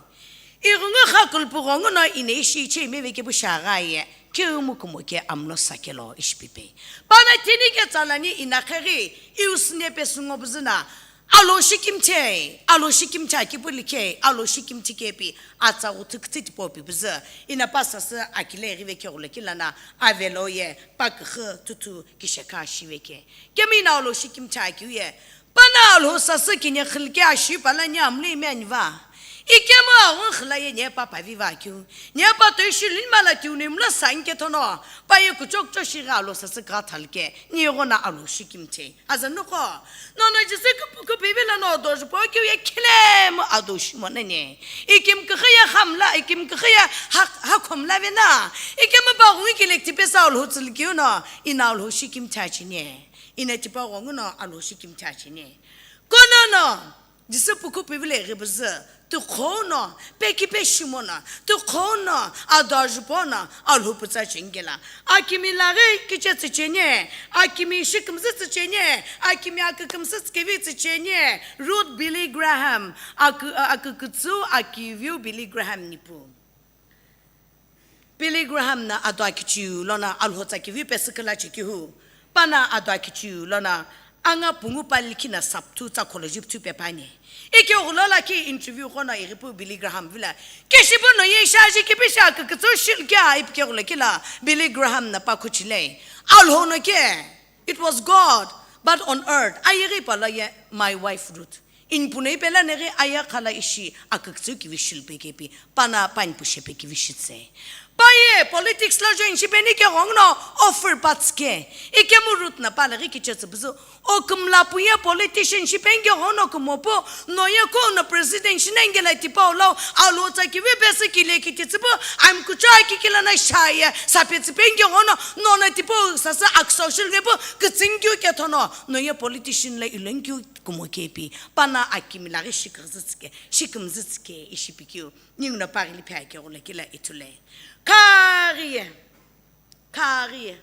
Ighungu kha kulpu ghongu no ine ishi iche imeve kepu shagha ye. Keu mu kumo ke amlo sakelo ishipipei. Pana tini ke tsalani ina kheghi, iu sine pe sungo buzüna, Alhou shikimthe, Alhou shikimthe akipu like, Alhou shikimthi kepi, atsa ghuthukütü tipau pi buzü, ina pa sasü akile ghi vekeghulo kila na, avelo ye, pa küxü, tutu, kishekha shi veke. Kemi ina Alhou shikimthe akiu ye, Pana Alhou sasü kini khilike ashi pala ni amli me aniva. Ikemu aghun khila ye ni papa viva keu. Ni pa toi shi lin mala tiu ni mla sanke thono. Pa ye kuchok cho shi gha Alhou sasü ka thalke. Ni gho na Alhou shikimthe. Aza nukho. Nono Jisü kupu kupi vila no do jupo keu ye khilemu ado shimo nene. Ikim kükhiya khamla, ikim kükhiya ha, ha khomla vena. Ikemu pa ghun kilek tipe sa Alhou tsülkeu no. Ina Alhou shikimthe achine. Ina tipau ghongu no Alhou shikimthe achine. Kono no, Jisü puku pivile ghibuzü, tukhou no, pekipe shimo no, tukhou no, ado ajupo no, Alhou putsa chengela. Akimi laghi kiche tsücheni, akimi shikimzü tsücheni, akimi akükümsü tsükivi tsücheni, Ruth Billy Graham, akü-, akükütsü akiviu Billy Graham nipu. Billy Graham na ado akichiu lono Alhou tsa kivi pesü kila chekihu. Pana ado akichiu lono anga pungu pali likhi na sapthu tsa kholoji pthu pepani. Ike ghulo lakhi interview ghono ighipu Billy Graham vila. Keshipu no ye shaji kipi sha kükütsü shil kya ipike ghulo kila Billy Graham na pa khuchile. Alhou no ke, it was God, but on earth. Ayeghi pala ye my wife Ruth. Inpu no ipela neghi aya khala ishi akükütsü kivi shilpe kepi, pana pani pushepe kivi shitse. Pa ye politics lo join shipeni ke ghong no offer patske. Ikemu Ruth na pa laghi kiche tsübüzü. O kümla pu ye politician shipeni ke ghono kumopu, no ye ko no president shinengela tipau lau, Alhou tsa kivi pesü kile kiti tsüpu, I'm kuchai kikila na shaye, sape tsüpeni ke ghono, no na tipau sasü aksau shilvepu, kütsünkeu ke thono, no ye politician la ilenkeu kumo kepi, pana akimi laghi shikümzü tsüke, shikümzü tsüke ishi pikeu, ningu no pa ghili phe ake gholo kila ithule. Khaghi ye, khaghi ye.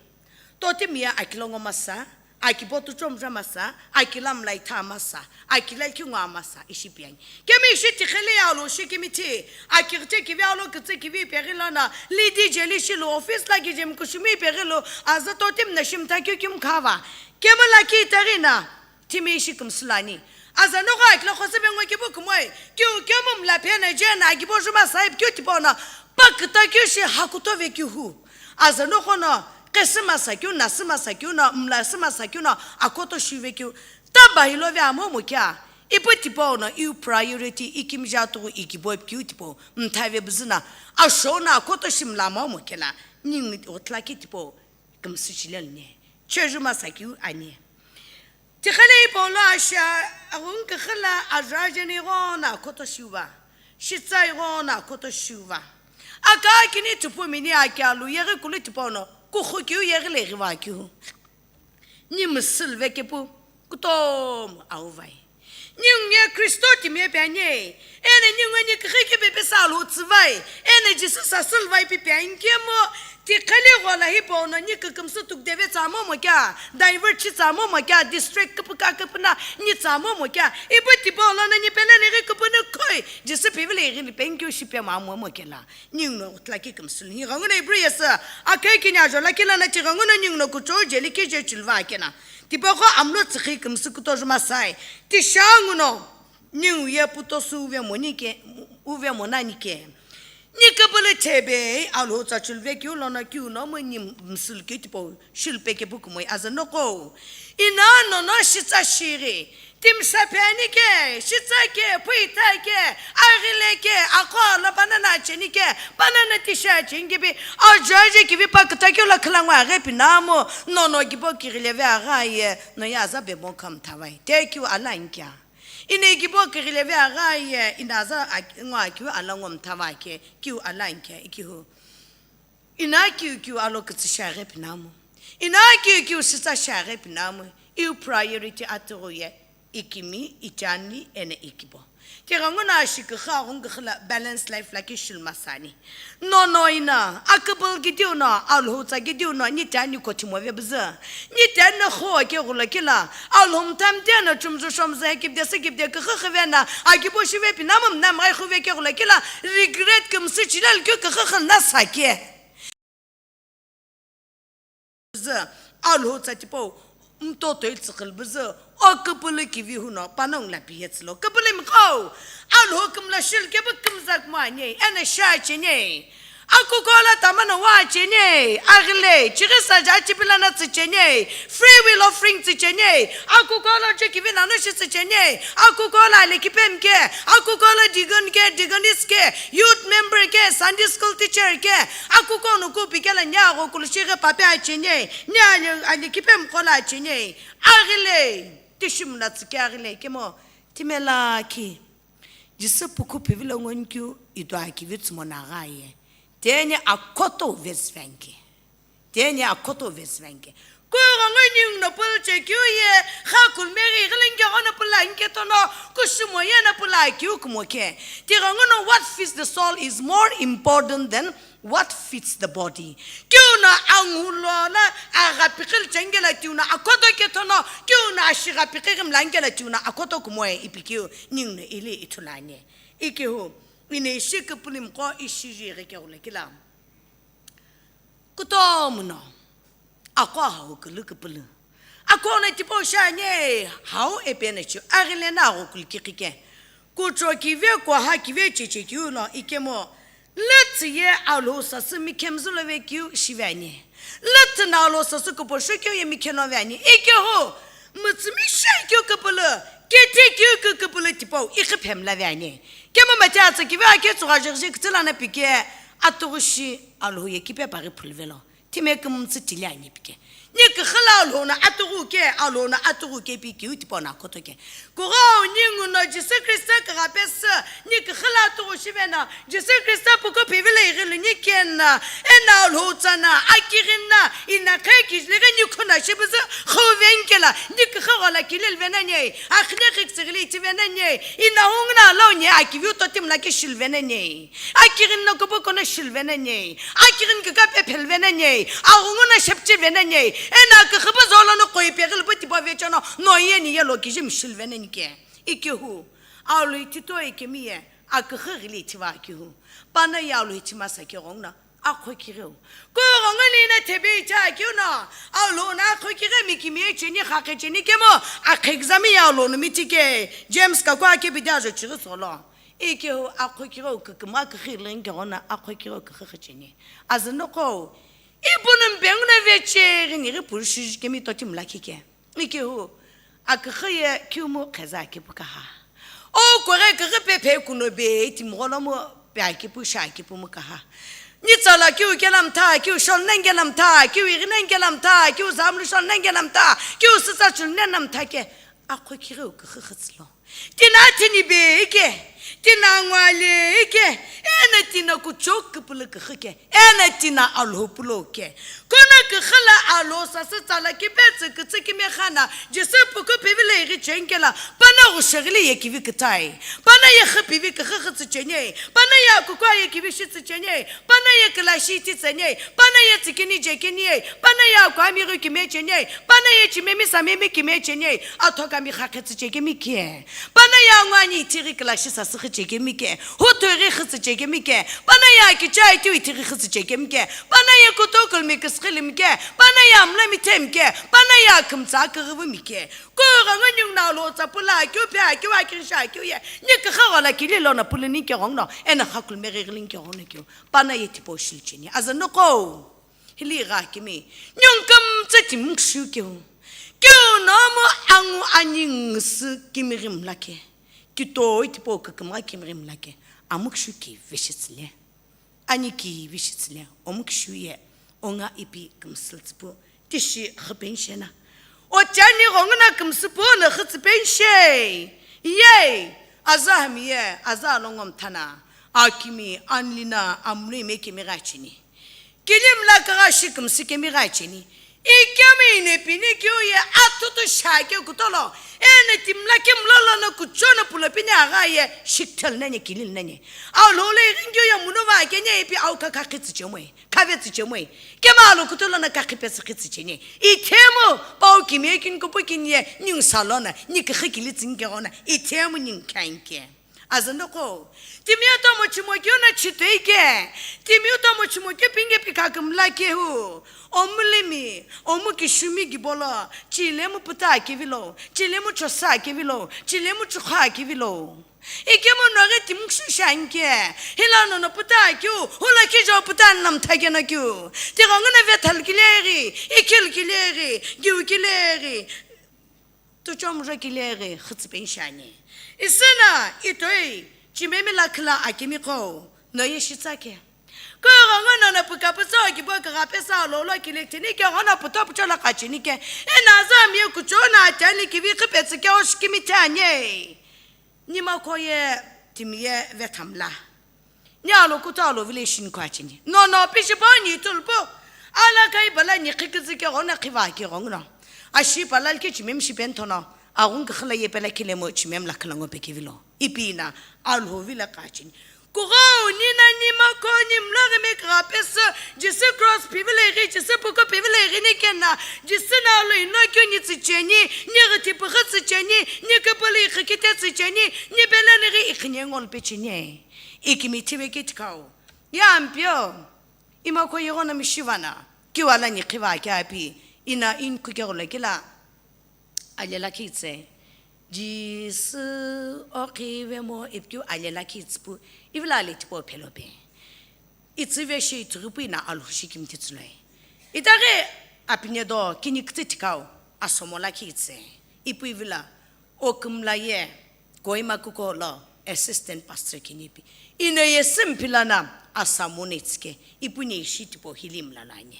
Totimi ye akilongo masa, akibotu chomja masa, akilamla itha masa, akila kingo masa ishi piani. Kemi ishi tikhele ya lo shikimi thi, akirte kivi alo kitse kivi peghi lana, lidi jeli shilu office la gijim kushimi peghi lo, aza totim na shimta kyu kim khava. Kemi la ki tarina, Timi ishi kümsü lani. Aza nogho akila khosübe ngo kibu kumoi. Kyu kemu mla phena jena akibo juma sahib kyu tipona. Paküta kyu shi hakuto ve kyu hu. Aza nogho no kesü masa kyu, nasü masa kyu no, mlasü masa kyu no, akoto shi ve kyu. Taba hilo ve amo mo kya. Ipu tipo no, iu priority, ikimja tugu ikibo kyu tipo. Mtha ve buzuna. Asho na akoto shi mla mo mo kela. Ningi otla ki tipo. Kümsü chilel ne. Chejuma sakyu ani. Tiqhele hipau lo asha, aghungu küxü la aja ajeni ighono akhoto shiuva, shitsa ighono akhoto shiuva. Aka kini thupumini akialu yeghi kulu tipau no, kukhu kiu yeghi leghi va kiu. Ni müsülve kepu, kutomo auvai. Ningu ye Kristo timi ye piani, eno ningu ni küxü kepe pesa lo tsüvai, eno Jisü sasülvai pi piani kemo, tiqhele ghola hipau no ni kükümsü tukdeve tsa momo kea, divert shi tsa momo kea, distract küpüka küpüna ni tsa momo kea, ipu tipau lono ni pele ni ghi küpünu khoi, Jisü pivile ghi ni penkeu shi pe ma momo kela. Ningu no ghutla ki kümsü lo, ni ghenguno Hebrew yesü, akhai kini ajo lakhi lono ti ghenguno ningu no kuchou jeli ki je chulva kena. Tipaqo amlo tsüxi kümsü kuto juma sai. Tisha nguno, ningu ye puto sü uve moni ke, uve monani ke. Ni küpülü thebe, Alhou tsa chulve kiu lono kiu no mo ni müsülkeu tipau. Shilpe kepu kumoi azü noqo. Ina nono shitsa shighi. Timsa piani ke, shitsa ke, phuitha ke, aghile ke, aqo lo banana cheni ke, banana tisha cheni kepi, aja aje kivi pa küta keu lo khülangu aghi pi namo, nono kibo kighileve agha ye, no ya za bemo kham thavai. Te kiu alan kea. Ine kibo kighileve agha ye, ina za ak-, ngwa kiu alan ngom thava ke, kiu alan kea, ikihu. Ina kiu kiu alo kütsü shiaghi pinamu. Ina kiu kiu shitsa shiaghi pinamu. Iu priority atughu ye, ikimi, ichani, ene ikibo. Tighenguno ashi küxü aghungu küxü la balance life lakhi shilmasani. Nono ina, aküpülü kidiu no, Alhou tsa kidiu no, ni tani kothimo ve buzü. Ni tani no khuo ke ghulo kila, Alhou mthamte no chumzü shomzü he kipde sü kipde küxü xüve na, akibo shive pinamu mna mghai xüve ke ghulo kila, regret kümsü chilal keu küxü xü na sa ke. Zü, Alhou tsa tipau, mtotoi tsüqhülü buzü, o küpülü kivi huno, panongu la piye tsülo. Küpülü miqo, Alhou kümla shil kepu kümzak mo ani, ene sha cheni. Akuko lo tamano wa cheni, aghile, chighi saja chipilana tsü cheni, free will offering tsü cheni, akuko lo che kivi nanu shi tsü cheni, akuko lo ale kipem ke, akuko lo deacon ke, deaconess ke, youth member ke, Sunday school teacher ke, akuko no kupi kela nya go kulu shighi pape a cheni, nya ale, ale kipem kola cheni, aghile, tishimna tsü ke aghile, kemo, timela ki. Jisü pukhu phivilo ngoni kiu idua kivi tsumona gha ye. Teni akoto uvesivenke. Teni akoto uvesivenke. Kughengu ningu no pulche kiu ye, kha kulmeri ghilinke ono pula inke tono, kushimo ye no pula kiu kumoke. Tighenguno what feeds the soul is more important than what feeds the body. Kiu no angulo la aghapiqil chengela tiu no akoto ke tono, kiu no ashighapiqi gimlangela tiu no akoto kumoe ipi kiu ningu no ili ithulani. Ikihu, ine ishi küpülü miqo ishi jighi ke ghulekila. Kutomo no, aqo hau külü küpülü. Aqo no tipau shiani, hau epena chiu, aghile na agho kulki qike. Kucho kive, kuaha kive, cheche kiu no, ikemo. Lütsü ye Alhou sasü mikhemzü lo ve kiu shive ani. Lütsü no Alhou sasü kuposho kiu ye mikheno ve ani. Ikehu, mütsümi shai kiu küpülü, kethe kiu kü küpülü tipau, ikhi phemla ve ani. Kemo mate atsü kive ake tsugha jighi kütsüla na pike, atughu shi Alhou ye kipe paghi phulvelo. Time kümtsü tili ani pike. Ni küxü lo Alhou no atughu ke, Alhou no atughu ke pi kiu tipau no akoto ke. Kughengu ningu no Jisü Khrista kügha pesü, ni küxü lo atughu shive no, Jisü Khrista puku phivilo ighilu ni kena, eno Alhou tsa no, akighi no, ina khe kijli ghi ni khuna shibuzü, khuvenkela, ni küxü ghola kilil venani, akhine khiktsü ghili iti venani, ina hungna lo ni akiviu totim la kishil venani. Akighini no kubo kono shilvena nei. Akighini kika pephelvena nei. Aghungu no shepchivena nei. Eno aküxü püzü lono koi peghi lüpü tipau vecheono, no ye ni ye lo kiji mshilvena nike. Ikihu, Alhou ithito ikemi ye, aküxü ghili ithiva akihu. Pano ye Alhou ithima sake ghonguno, akhokigheu. Kughengu lino thebe icha akiu no, Alhou no akhokighemi kimi ye cheni khaqhe cheni kemo, akhe exam ye Alhou no mithike, James kakua kebide ajo chighi solo. Ikihu akhokigheu kükümü aküxü ilinike ghono akhokigheu küxü xücheni. Azü noqo, ipu no mbengu no vecheghi nighi purishiji kemi totimi lakhi ke. Ikihu aküxü ye kiumu kheza kipu kaha. O koghe küxü pepe kuno be itimi gholomu pe akipu sha akipu mu kaha. Nitsa lo kiu kela mtha, kiu shol nani kela mtha, kiu ighi nani kela mtha, kiu zamlu shol nani kela mtha, kiu sütsa chul nani mtha ke, akho kigheu küxü xütsü lo. Tina thini be ke, tina ngwale ke, ena tina kuchou küpülü küxü ke, ena tina Alhou pulo ke. Kono küxü la Alhou sasü tsa la kipetsü kütsü kime khana, Jisü puku pivi lo ighi cheni kela, pana ghusheghili ye kivi kütai, pana ye xü pivi küxü xütsü cheni, pana ye akukua ye kivi shitsü cheni, pana ye külashi iti tseni, pana ye tsükini jekini, pana ye akuami ghi kime cheni, pana ye chimemi samemi kime cheni, athokami xakhetsü chekemi ke, pana ye anguani ithighi külashi sasüxü chekemi ke, huthuighi xütsü chekemi ke, pana ye akicha itiwi ithighi xütsü chekemi ke, pana ye kutokulmi küsüxilimi ke, pana ye amlami themi ke, pana ye akümtsa aküghüvümi ke. Kughengu ningu na lo tsa pula keu phe akeu akeu sha keu ye, ni küxü ghola kili lono puluni ke ghonguno, ena xakulme ghighilini ke ghonguno keu, pana ye tipau shilu cheni. Azü noqo. Hili gha kimi, ningu kümtsü timi mukishu keu. Keu nomu angu ani ngusü kimi ghimla ke. Kitoi tipau kükümgha kimi ghimla ke. Amukishu kivi shitsüle. Ani kivi shitsüle. Omukishu ye. Onga ipi kümsültsüpu. Tishi xüpenshena. Ochani ghonguna kümsüpu no xütsüpenshe. Yey. Azü hami ye. Azü alongo mthana. Akimi, anlina, amlimi kimi gha cheni. Kilimla kagha shi kümsü kemi gha cheni. Ikemu ine pini keu ye athutu sha keu kutolo. Ene timla kemlo lono kuchono pulo pini agha ye shikthel nani kilil nani. Alhou lo ighi keu ye muno va keni ipi au kha kha khitsü chemoi. Khavetsü chemoi. Kema lo kutolo na kha khipetsü khitsü cheni. Ithemu pau kimi ekin kupu kin ye ningu salona. Ni küxü kili tsüni ke ghona. Ithemu ningu khanke. Azü noqo, timiye tomo chimokeu no chitoi ke, timiye tomo chimokeu pinge pika kümla keu, omulimi, omukishumi gibolo, chilemu puta kevilo, chilemu chosa kevilo, chilemu chukha kevilo. Ikemu noghi timi kushu shanke, hila nono puta keu, hula kijo puta namtha keno keu, tighengu no vethal kileghi, ikhil kileghi, giu kileghi, tuchomro kileghi xütsüpeni shiani. Isüna itoi chimemi lakhi la akimi qo, no ye shitsa ke. Kughengu nono puka pütsa kibo kagha pesa lolo kilektheni ke ghono puto pucho la kacheni ke. Ena azü hami ye kuchou no atani kivi khipetsü ke oshikimi thani. Nimako ye timiye vethamla. Ni alo kutu alo village ni khuacheni. Nono, pishi pau ni tulpu. Ala kai bala ni khikizü ke ghona khiva ke ghongno. Ashi bala lke chimem shi pen thono. Aghung khila ye pela khilemu chimem la khila ngo pe kivilo. Ipi na Alhou vila kacheni. Kughou ni na nimako ni mloghi me kra pesü, Jisü cross pivile ghi, Jisü puku pivile ghi ni kena, Jisü na lo ino kyo ni tsü cheni, ni ghi tipu ghi tsü cheni, ni kipili ghi kite tsü cheni, ni bele ni ghi ikhine ngol pe cheni. Ikimi thive kitkau. Ya ampio, imako yeghono mishivana, kiwala ni khiva kya pi, ina in kuke ghola kila. Alela khitse, Jisü okhive mo ipkiu alela khitsüpu, ivila ale tipau phelope. Itsüve shi ithughipu ina Alhou shi kimthi tsüloi. Itaghi apine do kini kitsü tikau asomo lakhi itse. Ipu ivila okümla ye Kohima kuko lo assistant pastor kini ipi. Ina ye simpilana asamune itsike. Ipu ni ishi tipau hili mlalanye.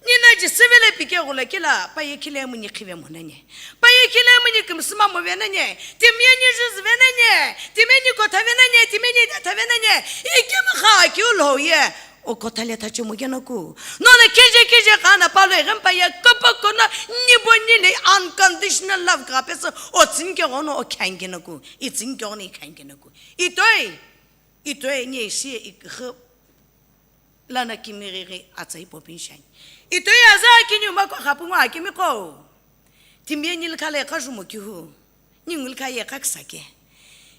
Nina Jisü vele pike ghula kila paye khile muni khive monanye. Paye khile muni kümsüma mo venanye. Timiye ni jüzü venanye. Timiye ni kotha venanye. Timiye ni detha venanye. Ikimkha kiu lo ye. O kotha le thache mo kenoku. Nono kije kije kana palo eghem paye kopo kono nibo nile unconditional love ka peso o tsinke gono o khanke noku. I tsinke gono i khanke noku. Itoi. Itoi ni ishi ikhu. Lana kimi ghighi atsa hipau pinshani. Itoi azü kini umako khapungu akimi qo. Timiye ni likha le kha jumo kihu. Ni ngu likha ye kha kisa ke.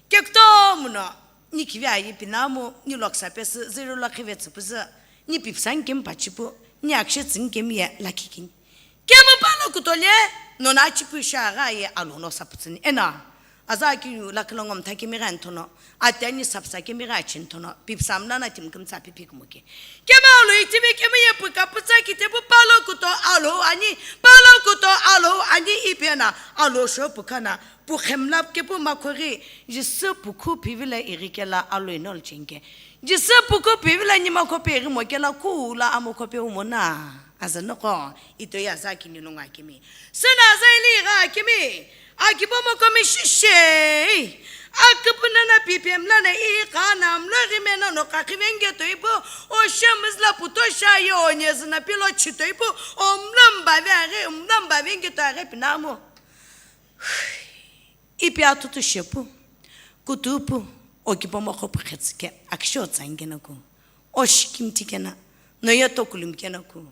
Kekutomo no, ni kivi ayi pinamu, ni loksa pesü, zero lo khive tsüpüzü, ni pipsa nkemi pachipu, ni akshe tsü nkemi ye lakhi kini. Kemu palo kutole, nona chipu sha gha ye alo no saputsüni. Ena, azü kini lakhi lo ngo mtha kemi gha nthono, atani sapsa kemi gha chin thono, pipsa mnana timi kümtsa pipi kumuke. Kemu alo itimi kemu ye puka putsa kitepu palo kuto alo ani, palo kuto alo ani ipena, alo sho pukana, Pukhe mla kepu makho ghi, Jisü pukhu phivilo ighi kelo alo ino lo chenike. Jisü pukhu phivilo ni makho pe ighi mo kelo kula amo kho pe umona. Aza noqo, itoi aza kini lo ngo akimi. Süna aza ili ighi akimi. Akibo mokomi shishe. Aküpünana pipemlana ighi kana mlo ghime nono kakhive nge toipu. O shemüzü la puto shaye o nyezü na pilo chitoipu. O mlo mbave aghi, mlo mbave nge to aghi pinamu. Ipi atutu shepu, kutupu, okipomo qhopu qhetsike, akisho tsangena ku, oshikimtikena, noye tokulumkena ku,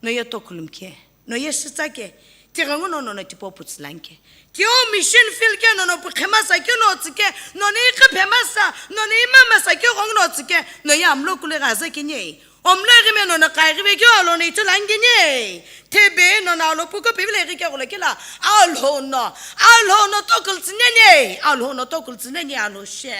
noye tokulumke, noye shitsake, tighengu no nono tipo putsulanke. Tio mission field ke nono pukhemasa ke no tsike, nono iqhiphemasa, nono imamasa ke ghongu no tsike, noye amlo kule ghaza kenye. Omlo ghime nono kaighive keu alo no ithulu ani keni. Thebe nono alo puku pivilo ighi keghulo kila. Alhou no. Alhou no tokultsü neni. Alhou no tokultsü neni alhou she.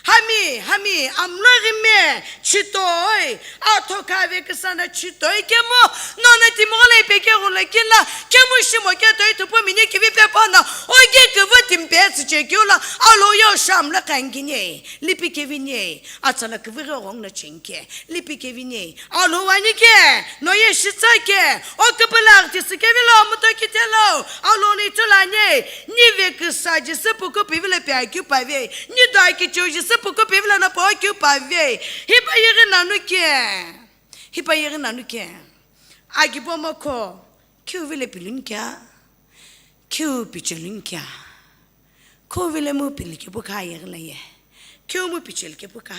Hami, hami, amlo ghime. Chitoi. Atho kave kisana chitoi kemu. Nono timigho lo ipe keghulo kila. Kemu shimo ketoi tupu mini kivi pepo no. Oge kivu timpe tsüche keu lo. Alhou yo shamlo kangini. Lipi kevini. Atsala kivu ghi ghongu no chenike. Lipi kevini, alhou ani ke, noye shitsake, o küpülaghi tisü kevilo muto kitelo, alhou no ithulu ani, nive küsa Jisü puku pivilo pe akeu pave, nido akicheu Jisü puku pivilo no pe akeu pave, hipa yeghi nanu ke, hipa yeghi nanu ke, akibo mokho, keu vilo piluni kea, keu pichiluni kea. Khovile mu pili kepu kha yeghi la ye. Keu mu pichel kepu kha.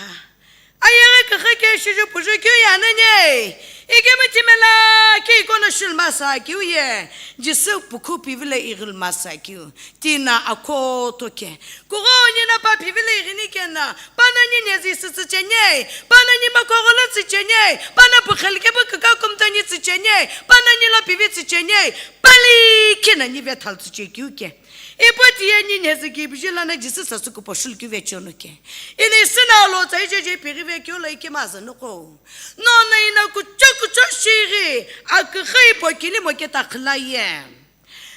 Ayeghi kükhe ke shiju puju keu ya nani. Ikemu timela ke ikono shilmasa keu ye. Jisü pukhu pivilo ighilmasa keu. Tina akhoto ke. Kugho ni na pa pivilo ighini kena. Pana ni nyezi sütsü chenye. Pana ni makogholo tsü chenye. Pana pukhel kepu kükha kumta ni tsü chenye. Pana ni lo pivi tsü chenye. Pali kena ni vethal tsü che keu ke. Ipu tiye ni nhezü kibiji lono Jisü sasü kupo shulu keu vecheo no ke. Ino isü no alo tsa ijeje ipeghi vekeu lo ikemu aza noqo. Nono ino kucho kucho shighi aküghü ipo kilimo keta khüla ye.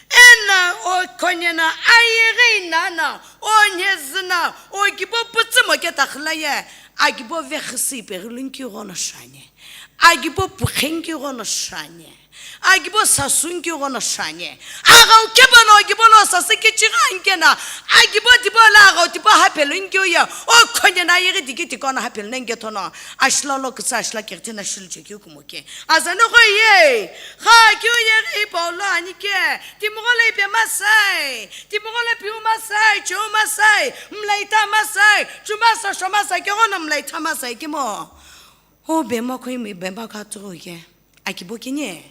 Eno o khonye no ayeghi nano o nhezü no o kibo putsümo keta khüla ye. Akibo vekhüsü ipeghi luni keu ghono shani. Akibo pukhenki ghono shani. Akibo sasunki ghono shani. Aghau kebo no akibo lo sasü kichighi ankena. Akibo tibo lo aghau tibo hapelunki uye. O khonye no ayeghi diki tiko no hapelunenke thono. Ashila lo kütsü ashila kighithi no shilu chekeu kumo ke. Aza noqo ye. Kha keu yeghi ipo lo ani ke. Timigho lo ipe masai. Timigho lo piu masai. Cheu masai. Mlaitha masai. Chumasa shomasa ke ghono mlaitha masai kemo. O bema khoi mi bema kha tughu ke. Akibo kini.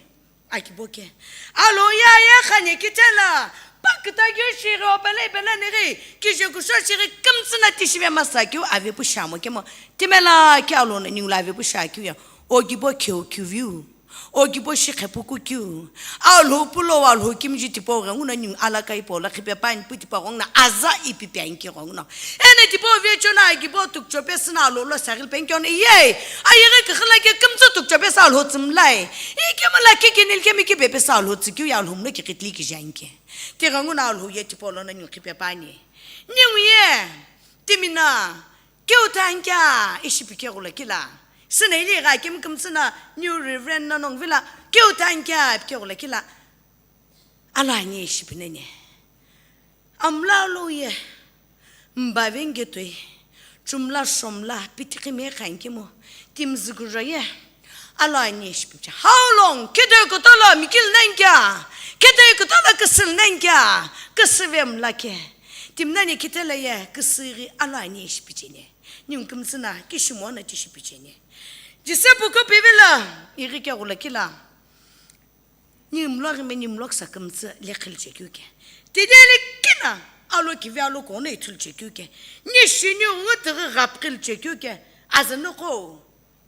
Akibo ke. Alo ya ya khanye kitela. Paküta keu shighi o bele bele nighi. Kije kusho shighi kümtsü no tishive masa keu avepu shamo kemo. Timela ke alo no ningu lo avepu sha keu ya. Okibo keu keu viu. Okibo shikhe puku keu. Alhou pulo alhou kimiji tipau ghengu no ningu alaka ipo lo khipe pani pu tipau ghengu no aza ipi pe anki ghengu no. Eno tipau vecho no akibo tukcho pesü no alhou lo saghili pe anki ono ye. Ayeghi küghü la ke kümtsü tukcho pesü alhou tsümlai. Ikemu la kikini likemi kipe pesü alhou tsü keu ye alhou mlo kiqitli kije anki. Tighengu no alhou ye tipau lono ningu khipe pani. Ningu ye. Timi no. Keu thankea ishi pikeghulo kila. Süna ili gha kemkümtsü no new reverend no nongu vilo keu thankea pikeghulo kila. Alo ani ishi pinene. Amla lo ye. Mbave nge toi. Chumla shomla pitikhi me khankemo. Timzükujo ye. Alo ani ishi piche. How long? Ketoi kutolo mikil nankea. Ketoi kutolo küsül nankea. Küsüve mla ke. Timi nani kitela ye küsüghi alo ani ishi picheni. Ningu kümtsü no kishimo no tishi picheni. Jisü puku pivilo ighi keghulo kila. Ningu mlo ghime ningu mlo küsa kümtsü lekhil chekeu ke. Tide likhi no alo kivi alo kono ithulu chekeu ke. Ni shini ungu tighi ghapkhil chekeu ke. Aza noqo.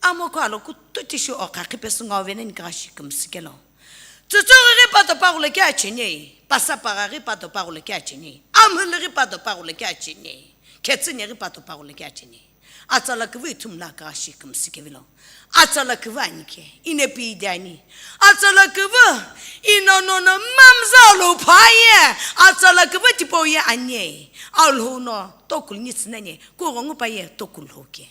Amo ko alo kutu tishi oqhaqhi pesü ngo veneni kashi kümsü kelo. Tsütsüghi ghi pato paghulo ke acheni. Pasapagha ghi pato paghulo ke acheni. Amhüli ghi pato paghulo ke acheni. Khetsüni ghi pato paghulo ke acheni. Atsala küvü ithumla kashi kümsü kevilo. Atsala küvü ani ke, inepi idi ani. Atsala küvü, ino nono mamza lo phaye. Atsala küvü tipau ye ani. Alhou no tokul nitsü nani, kughongu paye tokul ho ke.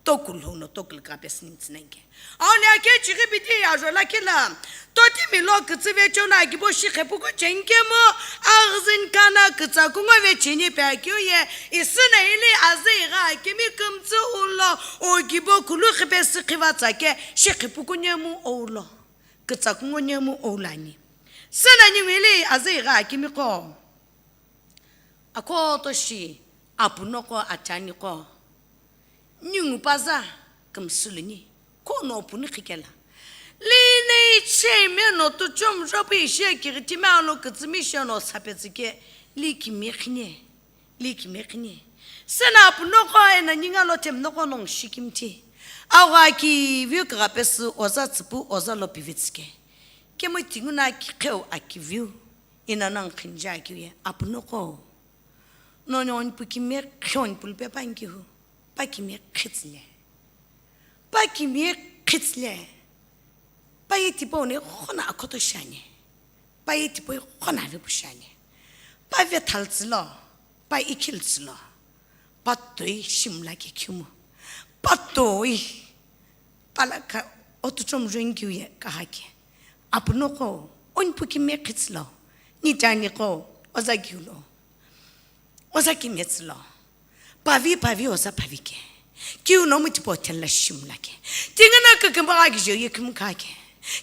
Tokul ho no tokul ka pesü nitsü nani ke. Aoni ake chighi piti ajo lakhi la, totimi lo kütsüve chona kibo shikhe puku chenkemu, aghüzü nkana kütsa kungo ve cheni pe akeu ye, isü na ili azü igha akimi kümtsü ulo, o kibo kulu khipe sü khiva tsa ke, shikhe puku nyemu oulo, kütsa kungo nyemu oulani. Sü na ningu ili azü igha akimi qo. Akhoto shi apuno qo achani qo. Ningu paza kümsüluni, kono puni khikela. Li nei cheme no tu chom jopi ishe kiriti me alo kütsümi ishe no sapetsike, li kimi khine, li kimi khine. Sena apuno qo ena ninga lo tem no qo nong shikimti. Awa ki view kagapesü oza tsüpu oza lo pivitsike. Kemo tingu na ki kheu aki view. Ina nang khinja ki ye apuno qo. No nyon pu kimi khon pulpe pangi hu. Pa kimi khitsle. Pa kimi khitsle. Pa ye tipau ne khona akhoto shani. Pa ye tipau khona ve pu shani. Pa ve thal tsilo. Pa ikhil tsilo. Pa toi shimla ke khimu. Pa toi. Pala ka otu chom rengi ye kahake. Apuno qo, onpu kimi khitslo. Ni tani qo, oza kiulo. Oza kimetslo. Pavi, pavi, oza pavi ke. Kiu no muti potel la shimla ke. Tingana kakamba ki je ye kim ka ke.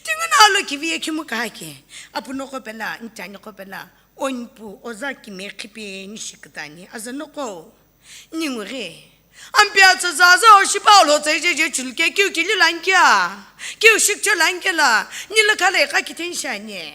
Tingana alo kivi ye kim ka ke. Apuno qo pela, ni tani qo pela. Onpu, oza kimi khipe ni shikitani. Aza no qo. Ningu ghi. Ampi atsa zaza o shipa lo tsa je je chulke kiu kili lankia. Kiu shikche lankia la. Nila khale ka kithen shani.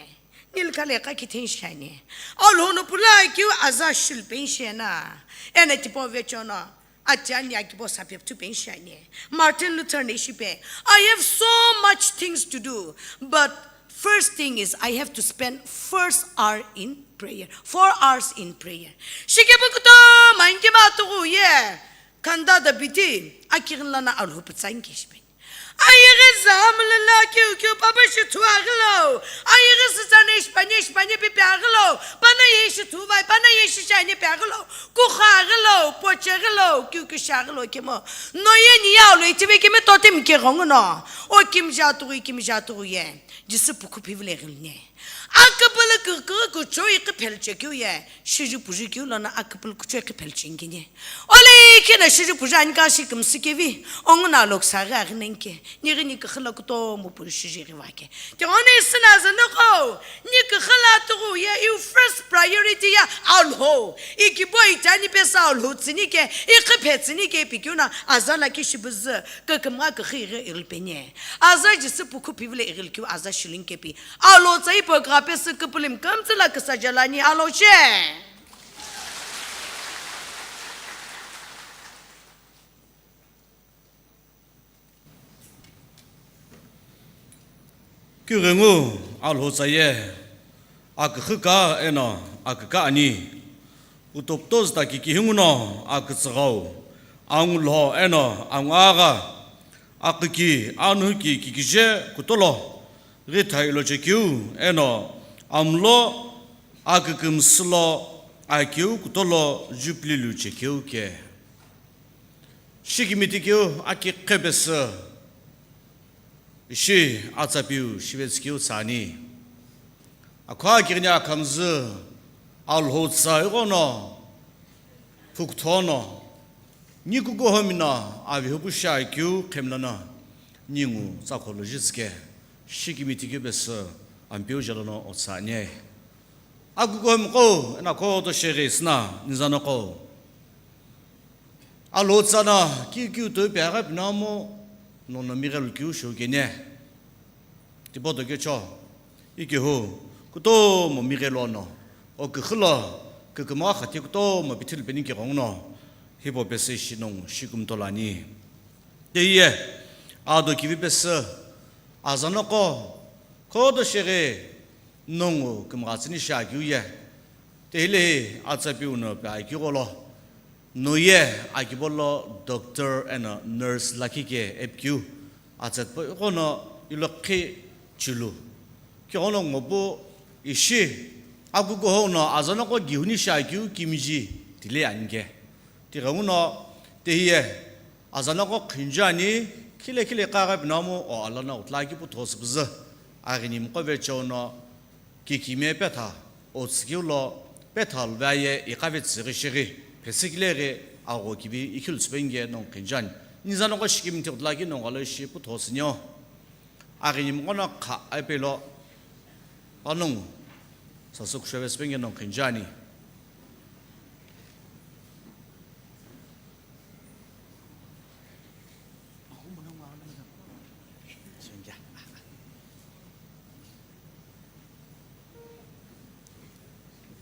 Nila khale ka kithen shani. Alo no pula kiu aza shul pen shena. Ena tipo ve chono. Atiani akibo sapep tu pen shani. Martin Luther ne shipe. I have so much things to do, but first thing is I have to spend first hour in prayer. Four hours in prayer. Shikebu kuto mangi ma tugu ye. Kanda da biti. Akirin lana alhu putsa inke shipe. Ayighi zamlala kiu kiu papa shi thu aghilo. Ayighi sitsane shipane shipane pipi aghilo. Pana ye shi thu vai, pana ye shi shane pi aghilo. Kukha aghilo, poche aghilo, kiu kiu shi aghilo kemo. No ye ni yau lo itivi kimi totim ke ghongu no. O kimja tugui, kimja tugui ye. Jisü pukhu phivile ghilne. Akapala kukhu kuchoi kiphelche kiu ye. Shiji puji kiu lona akapala kuchoi kiphelche ngine. Ole kena shiji puji anka shi kimsi kevi. Ongu na lok sa ghi aghi nenke. Nighi ni kukhula kutomo puji shiji ghi vake. Te one sina zana ko. Ni kukhula tugu ye. You first priority ya alho. Ikibo itani pesa alho tsini ke. Ikiphe tsini ke pikiuna. Azala ki shibuzu. Kakama kakhi ghi ilpenye. Aza Jisü pukhu phivile ighil kiu aza shilin kepi. Alo tsa ipo kapesü kupulim kamtsila kasa jalani alo she. Kighengu alho tsa ye. Akükha eno akükha ani. Kutoptoz ta kikihingu no akütsüghau. Angulho eno angagha. Aküki, anuki, kikije, kutolo, ghithai lo chekeu, eno, amlo, akükümsülo, akeu, kutolo, jupli lu chekeu ke. Shikimiti keu, aki qhepesü, ishi, atsapiu, shivetskeu tsani. Akha kighini akhamzü, alho tsa ighono, phukuthono, nikukuhomino, avihupu shakeu, khemlano, ningu, tsakholo jitsüke, shikimiti keu pesü, ampeu jalono otsa anye. Akukuhomi qo, ena khoto sheghi sina, nizano qo. Alho tsana, kiu kiu toi pe agha pinamo, nono mighelu kiu shou kene. Tipoto kecho, ikehu, kutomo mighelu ono, o kukhula, kukuma khati kutomo pithil peni ke ghongno, hipo pese shi nong, shi kumtolani. Teye, ado kivi pese, azano ko, khodo sheghe, nongu kumghatsini sha kiu ye. Tehile, atsapiu no pe aki gholo. Noye akibo lo doctor eno nurse lakhi ke epikeu atsetpo ighono ilo qhi chulu. Kighono ngopu ishi akukuhou no azanoko gihuni shiakeu kimiji tile anike. Tighenguno tihiye azanoko qhinju ani, khile khile iqaghi pinamu o alana utla ki putho süpüzü. Aghini mqo vecheo no kikime petha, o tsükeu lo petha luve aye iqave tsüghi shighi, phesikile ghi agho kivi ikhilu tsüpeni ke nongu qhinju ani. Nizanoko shikimthi utla ki nongu alo ishi putho sünio. Aghini mqo no kha aipelo, panongu sasü kushove süpeni ke nongu qhinju ani.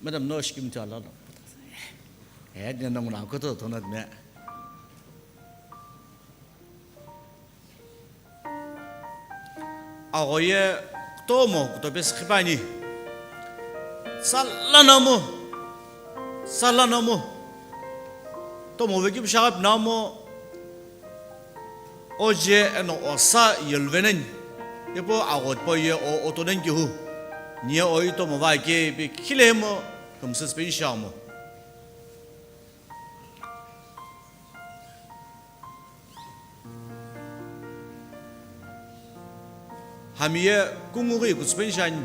Madam, no shikimthi alalo. Eh, dia nongu na kuto tonat me. Aghoye kutomo kutope sikhipani. Salanamu. Salanamu. Tomo veki bishagap namo. Oje eno osa yelvenen. Ipo aghotpo ye o otonen kihu. Nie o itomo va ke pe khilemo. Kumsispen shamo. Hamiye kungughi kutsüpeni shiani.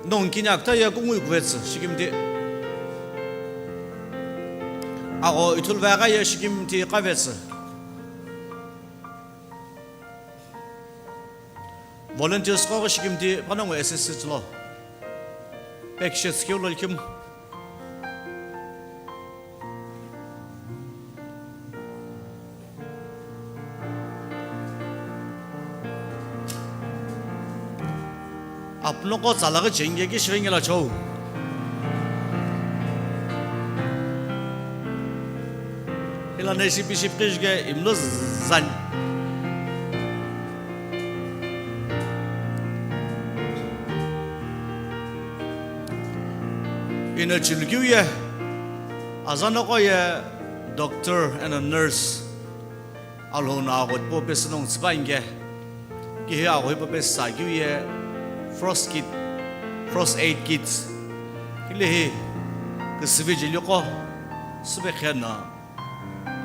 Nongu kini aküta ye kungughi kuvetsü shikimthi. Agho ithulu vegha ye shikimthi kavetsü. Volunteers qo shikimthi panongu S S C lo. Pekishe tsikeu lo likhim. Apnoko tsalaghi chenge ki shirenge la chou. Ila neshi bishop kishke imlo zan. Ino chilkiu ye, azanoko ye, doctor and a nurse. Alhou no agho tipau pesü nongu tsüpa inke. Kihi agho hipau pesü sa kiu ye first kit, first aid kits. Hilehi küsüvi jeliqo süvekhe no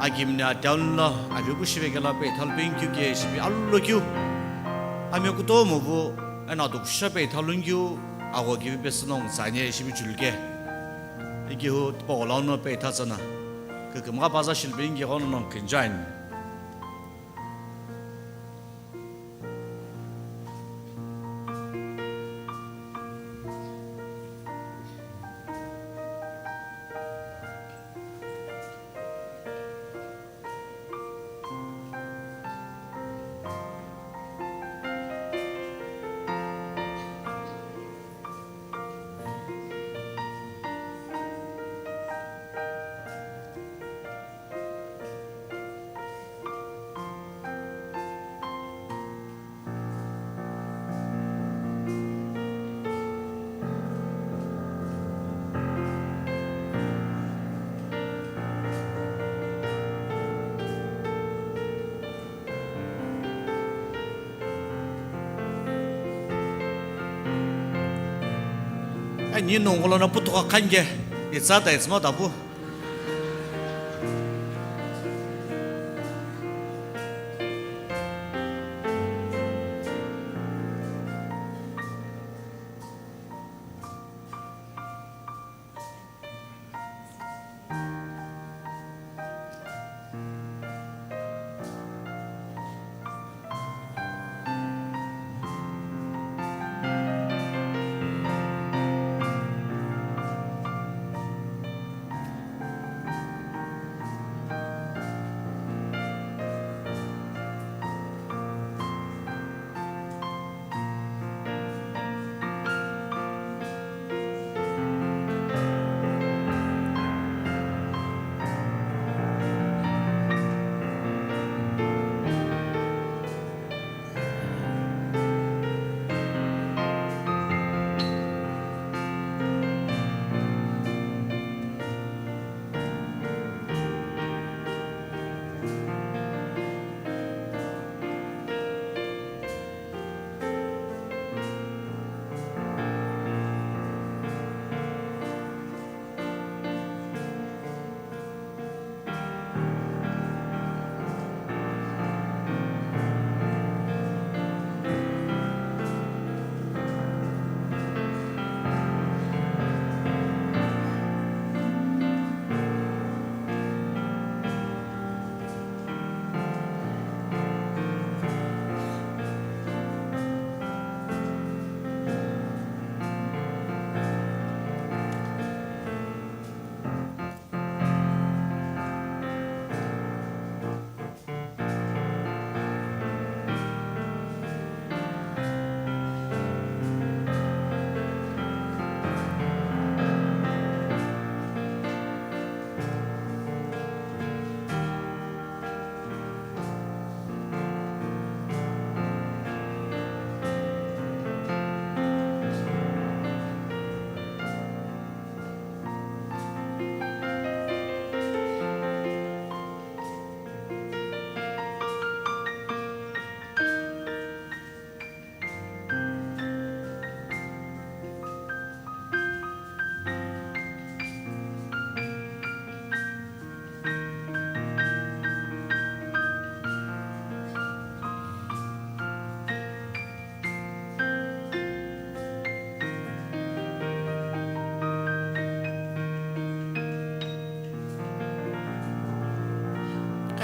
akimni atown lo aviku shivekela peithalu peni kiu ke shipi alu lo kiu. Amia kutomo vu eno atukusho peithalu nkiu agho kivi pesü nongu tsüani shipi chuluke. Ikihu tipau lau no peitha tsana. Kükümgha paza shilbingi ghono nongu kinjain. Ani nongolo na putuka khange, itsa ta itsma tapu.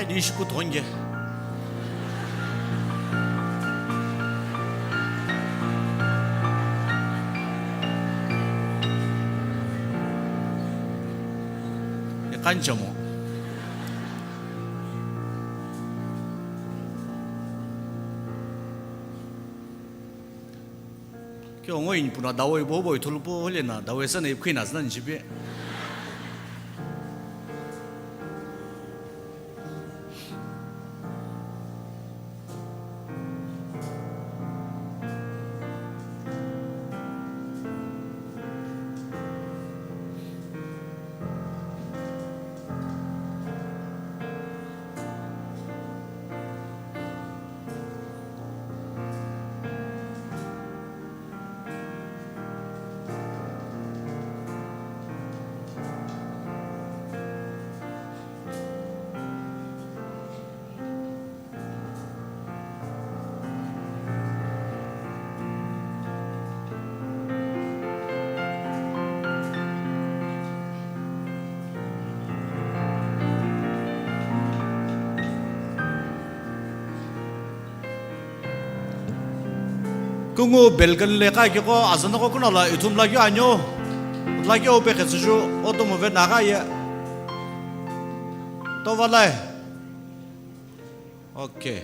Ni shiku thonge. Iqanchamo. Kyo ngo in puna dawo ibo bo ithulu po hole na dawo esa na ipkhi na zna njipe. Kungu balcony le kha kiko azanoko kuno la ithum lakhi anyo. Lakhi ope khetsuju otomu ve naga ye. Tovalai. Okay.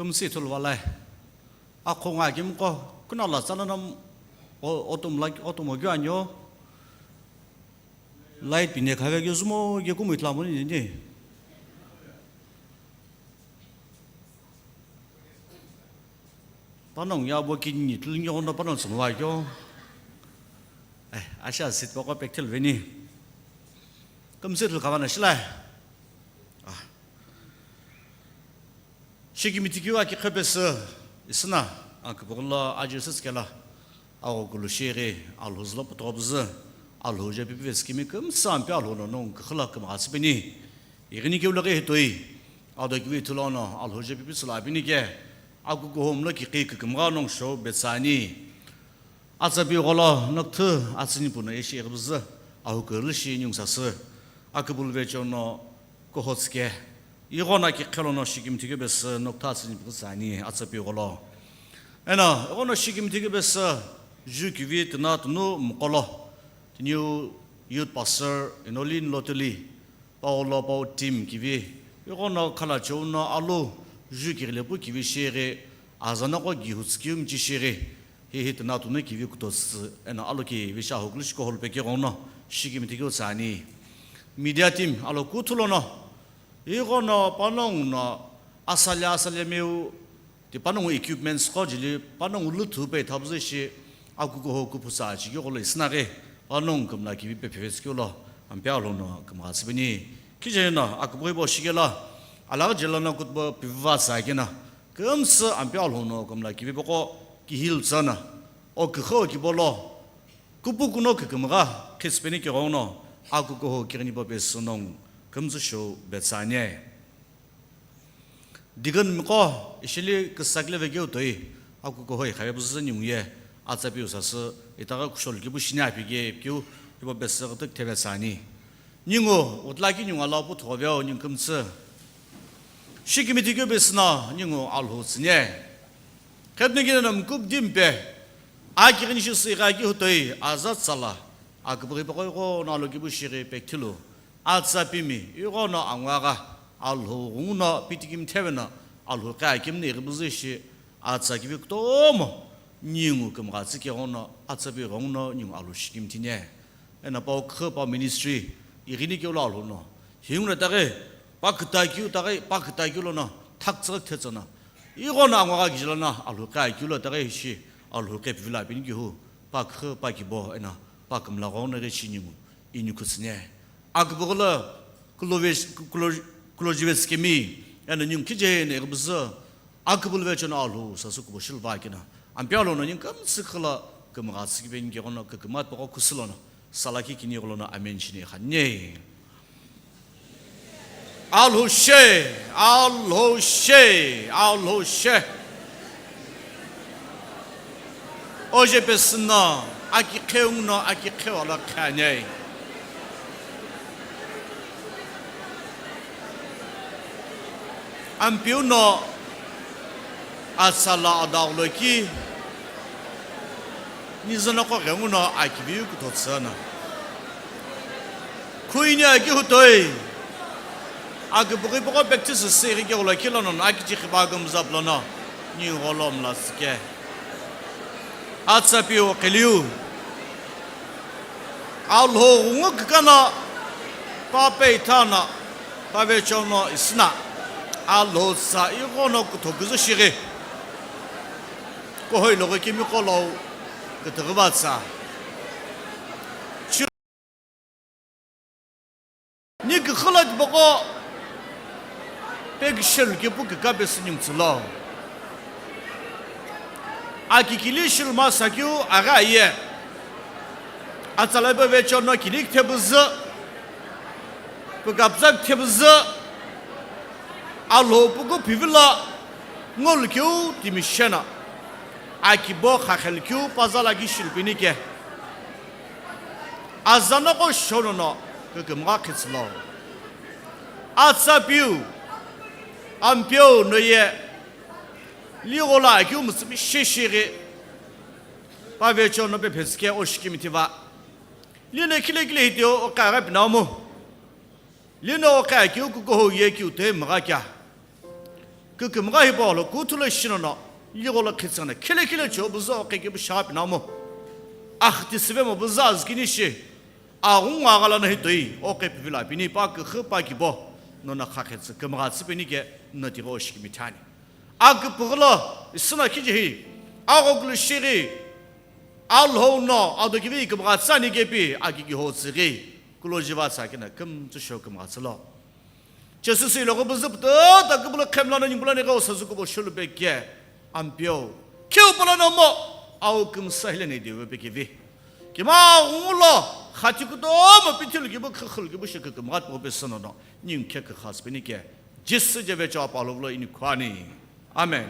Kümsü ithulu valai. Akhungu akimqo, kunala tsalanam o-, otum la, otum ogyo anyo. Light pine khave keu zumo keu kumu ithulu amoni nini. Panongu ye abo kini ithulu nyo no panongu tsumwa kyo. Eh, asha sit poko pekthil veni. Kümsü ithulu kavana shilai. Ah. Shikimthi keu aki qhepesü isüna, akipughulo aje süsükela, aghokulu shighi, Alhou zülo pütüghopüzü, Alhou je pipi vesikimi kümsü ampe Alhou no nongu küxüla kümgha tsüpeni. Ighini keu laghi hitoi, ado kivi ithulu no Alhou je pipi tsüla apini ke, akukuhou mlo kiqi kükümgha nongu shou betsani. Atsa pi gholo nokthü atsüni puno ishi ighipüzü, ahukürlü shi nyungsasü, akübulve chono kuhotsüke. Ighono aki khelono shikimthi keu pesü nokthü atsüni pukütsü ani atsa pi gholo. Eno, ighono shikimthi keu pesü ju kivi tüna tunu muqolo. Tiniu youth pastor Enolin Lotuli. Paolo pau team kivi, ighono khalacheu no alu, ju kighilepu kivi shighi, azanoko gihutsü kiu michi shighi, hihi tüna tunu kivi kutotsü, eno alu kivi shi ahukulu shiko hall peki ghono, shikimthi keu tsü ani. Media team, alo kuthu lono, ighono panongu no, asali asali meu, Ti panongu equipments qo jeli panongu luthu pe thabzü shi akukuho kuphusa chiki gholo isnaghi panongu kümla kivi pe phivetsü keu lo ampe Alhou no kümgha tsüpeni. Khijeino akübui bo shikelo alaghi jelo no kutbo piva tsa kena kümsü ampe Alhou no kümla kivi poko kihil tsana o küxü o kibolo kupukuno kükümgha khitsüpeni kighenguno akukuho kighini bo pesü nongu kümtsü shou betsü ani. Deacon miqo, ishili küsakile vekeu toi, akukuhoi khaye püzü ningu ye, atsa piu sasü, itaghi kusholu kipu shini aphi ke, piu, ipo besü ghituk theve tsani. Ningu, utlaki ningu ala pu thove o ningu kümtsü. Shikimithi keu besü no, ningu Alhou tsüni. Khepni kina no mkub dimpe, aki gini shi sü igha ki hutoi, aza tsala, aküpüghi paqoi gho no alo kipu shighi pekithilu. Atsa pimi, ighono angwagha, Alhou ghungu no pitikimi theveno, Alhou qe akimni ighipüzü ishi, atsa kivi kutomo, ningu kümgha tsike ghono, atsa pi ghono, ningu Alhou shikimi thine. Eno pau khü pau ministry, ighini keu lo Alhou no. Hingu no taghi, pa küta kiu taghi, pa küta kiu lono, thak tsüghi thetsana. Ighono angwagha kiji lono, Alhou qe akiu lo taghi ishi, Alhou qe pivilo apini kihu, pa khü, pa kibo, eno, pa kümla ghono ghi shi ningu, ini kutsüne. Aküpüghü lo kulo ve-, kulo, kulo jive tsikemi, eno ningu kije eno ighipüzü, aküpüghü lo vecho no Alhou, sasü kubo shilva kina. Ampeu lo no ningu kümtsü khüla, kümgha tsiki pe ningu ghono, kükümat poko kusü lono, salaki kini ghono, amen shini khanye. Alhou she, Alhou she, Alhou she. Oje pesü no, aki qheung no, aki qhewa lo qheanei. Ampeu no, atsa lo adaghulo ki, nizono qo ghengu no akiviu kutotsü no. Khuini aki hutoi, aküpüghi poko practice sü ighi keghulo ki lono, aki chikhiba kümza plono, ningu gholo mla tsike. Atsa piu qheliu. Alhou ghungu kükano, pa peitha no, pa vecho no isüna. Alhou tsa ighono kutho küzü shighi. Kuhoi loghi kimiqo lo kütüghüva tsa. Ni küxü lo tipaqo pe kishelu kepu küka pesü ningu tsülo. Aki kili shelu masa keu aghi aye. Atsa lo pe vecho no kili kithepüzü, pükapütsa kithepüzü, Alhou puku pivilo ngolu keu timi sheno. Aki bo khakhelu keu paza lo ki shelu pini ke. Aza noqo shono no kükümgha khitsülo. Atsa piu, Ampeu no ye, ligho lo akeu mütsümi shishighi, pa vecho no pe phetsike o shikimi thiva. Lino khile khile hiteo o qaghi pinamu. Lino o qaghi keu kukuhou ye keu toi mgha kea. Kükümgha hipau lo kuthu lo shino no, ligho lo khitsüna, khile khile cho püzü o qe kepu shaghi pinamu. Akhiti süvemo püzü azükini shi, aghungu aghalano hitoi, o qe pivilo apini pa küxü pa kibo, nono khakhetsü kümgha tsü peni ke, no tighi o shikimi thani. Aküpüghü lo, isüna khijihi, aghokulu shighi, Alhou no, ado kivi kümgha tsü ani kepi, aki kiho tsüghi, kulo jiva tsü akina kümtsü sho kümgha tsülo. Jesu sü iloghi püzü pututa kübülü khemlano ningu pulani ghi o sazü kubo shulu peke, Ampeu. Kheu pulano mo, au kümsa hileni diwe pekevi. Kima ghungu lo, khati kutomo pithilu kibu khükhülu kibu shi kükümgha tipaqo pesü nono, ningu khe kükhasü peni ke, Jesu je vecho apalov lo ini khuani. Amen.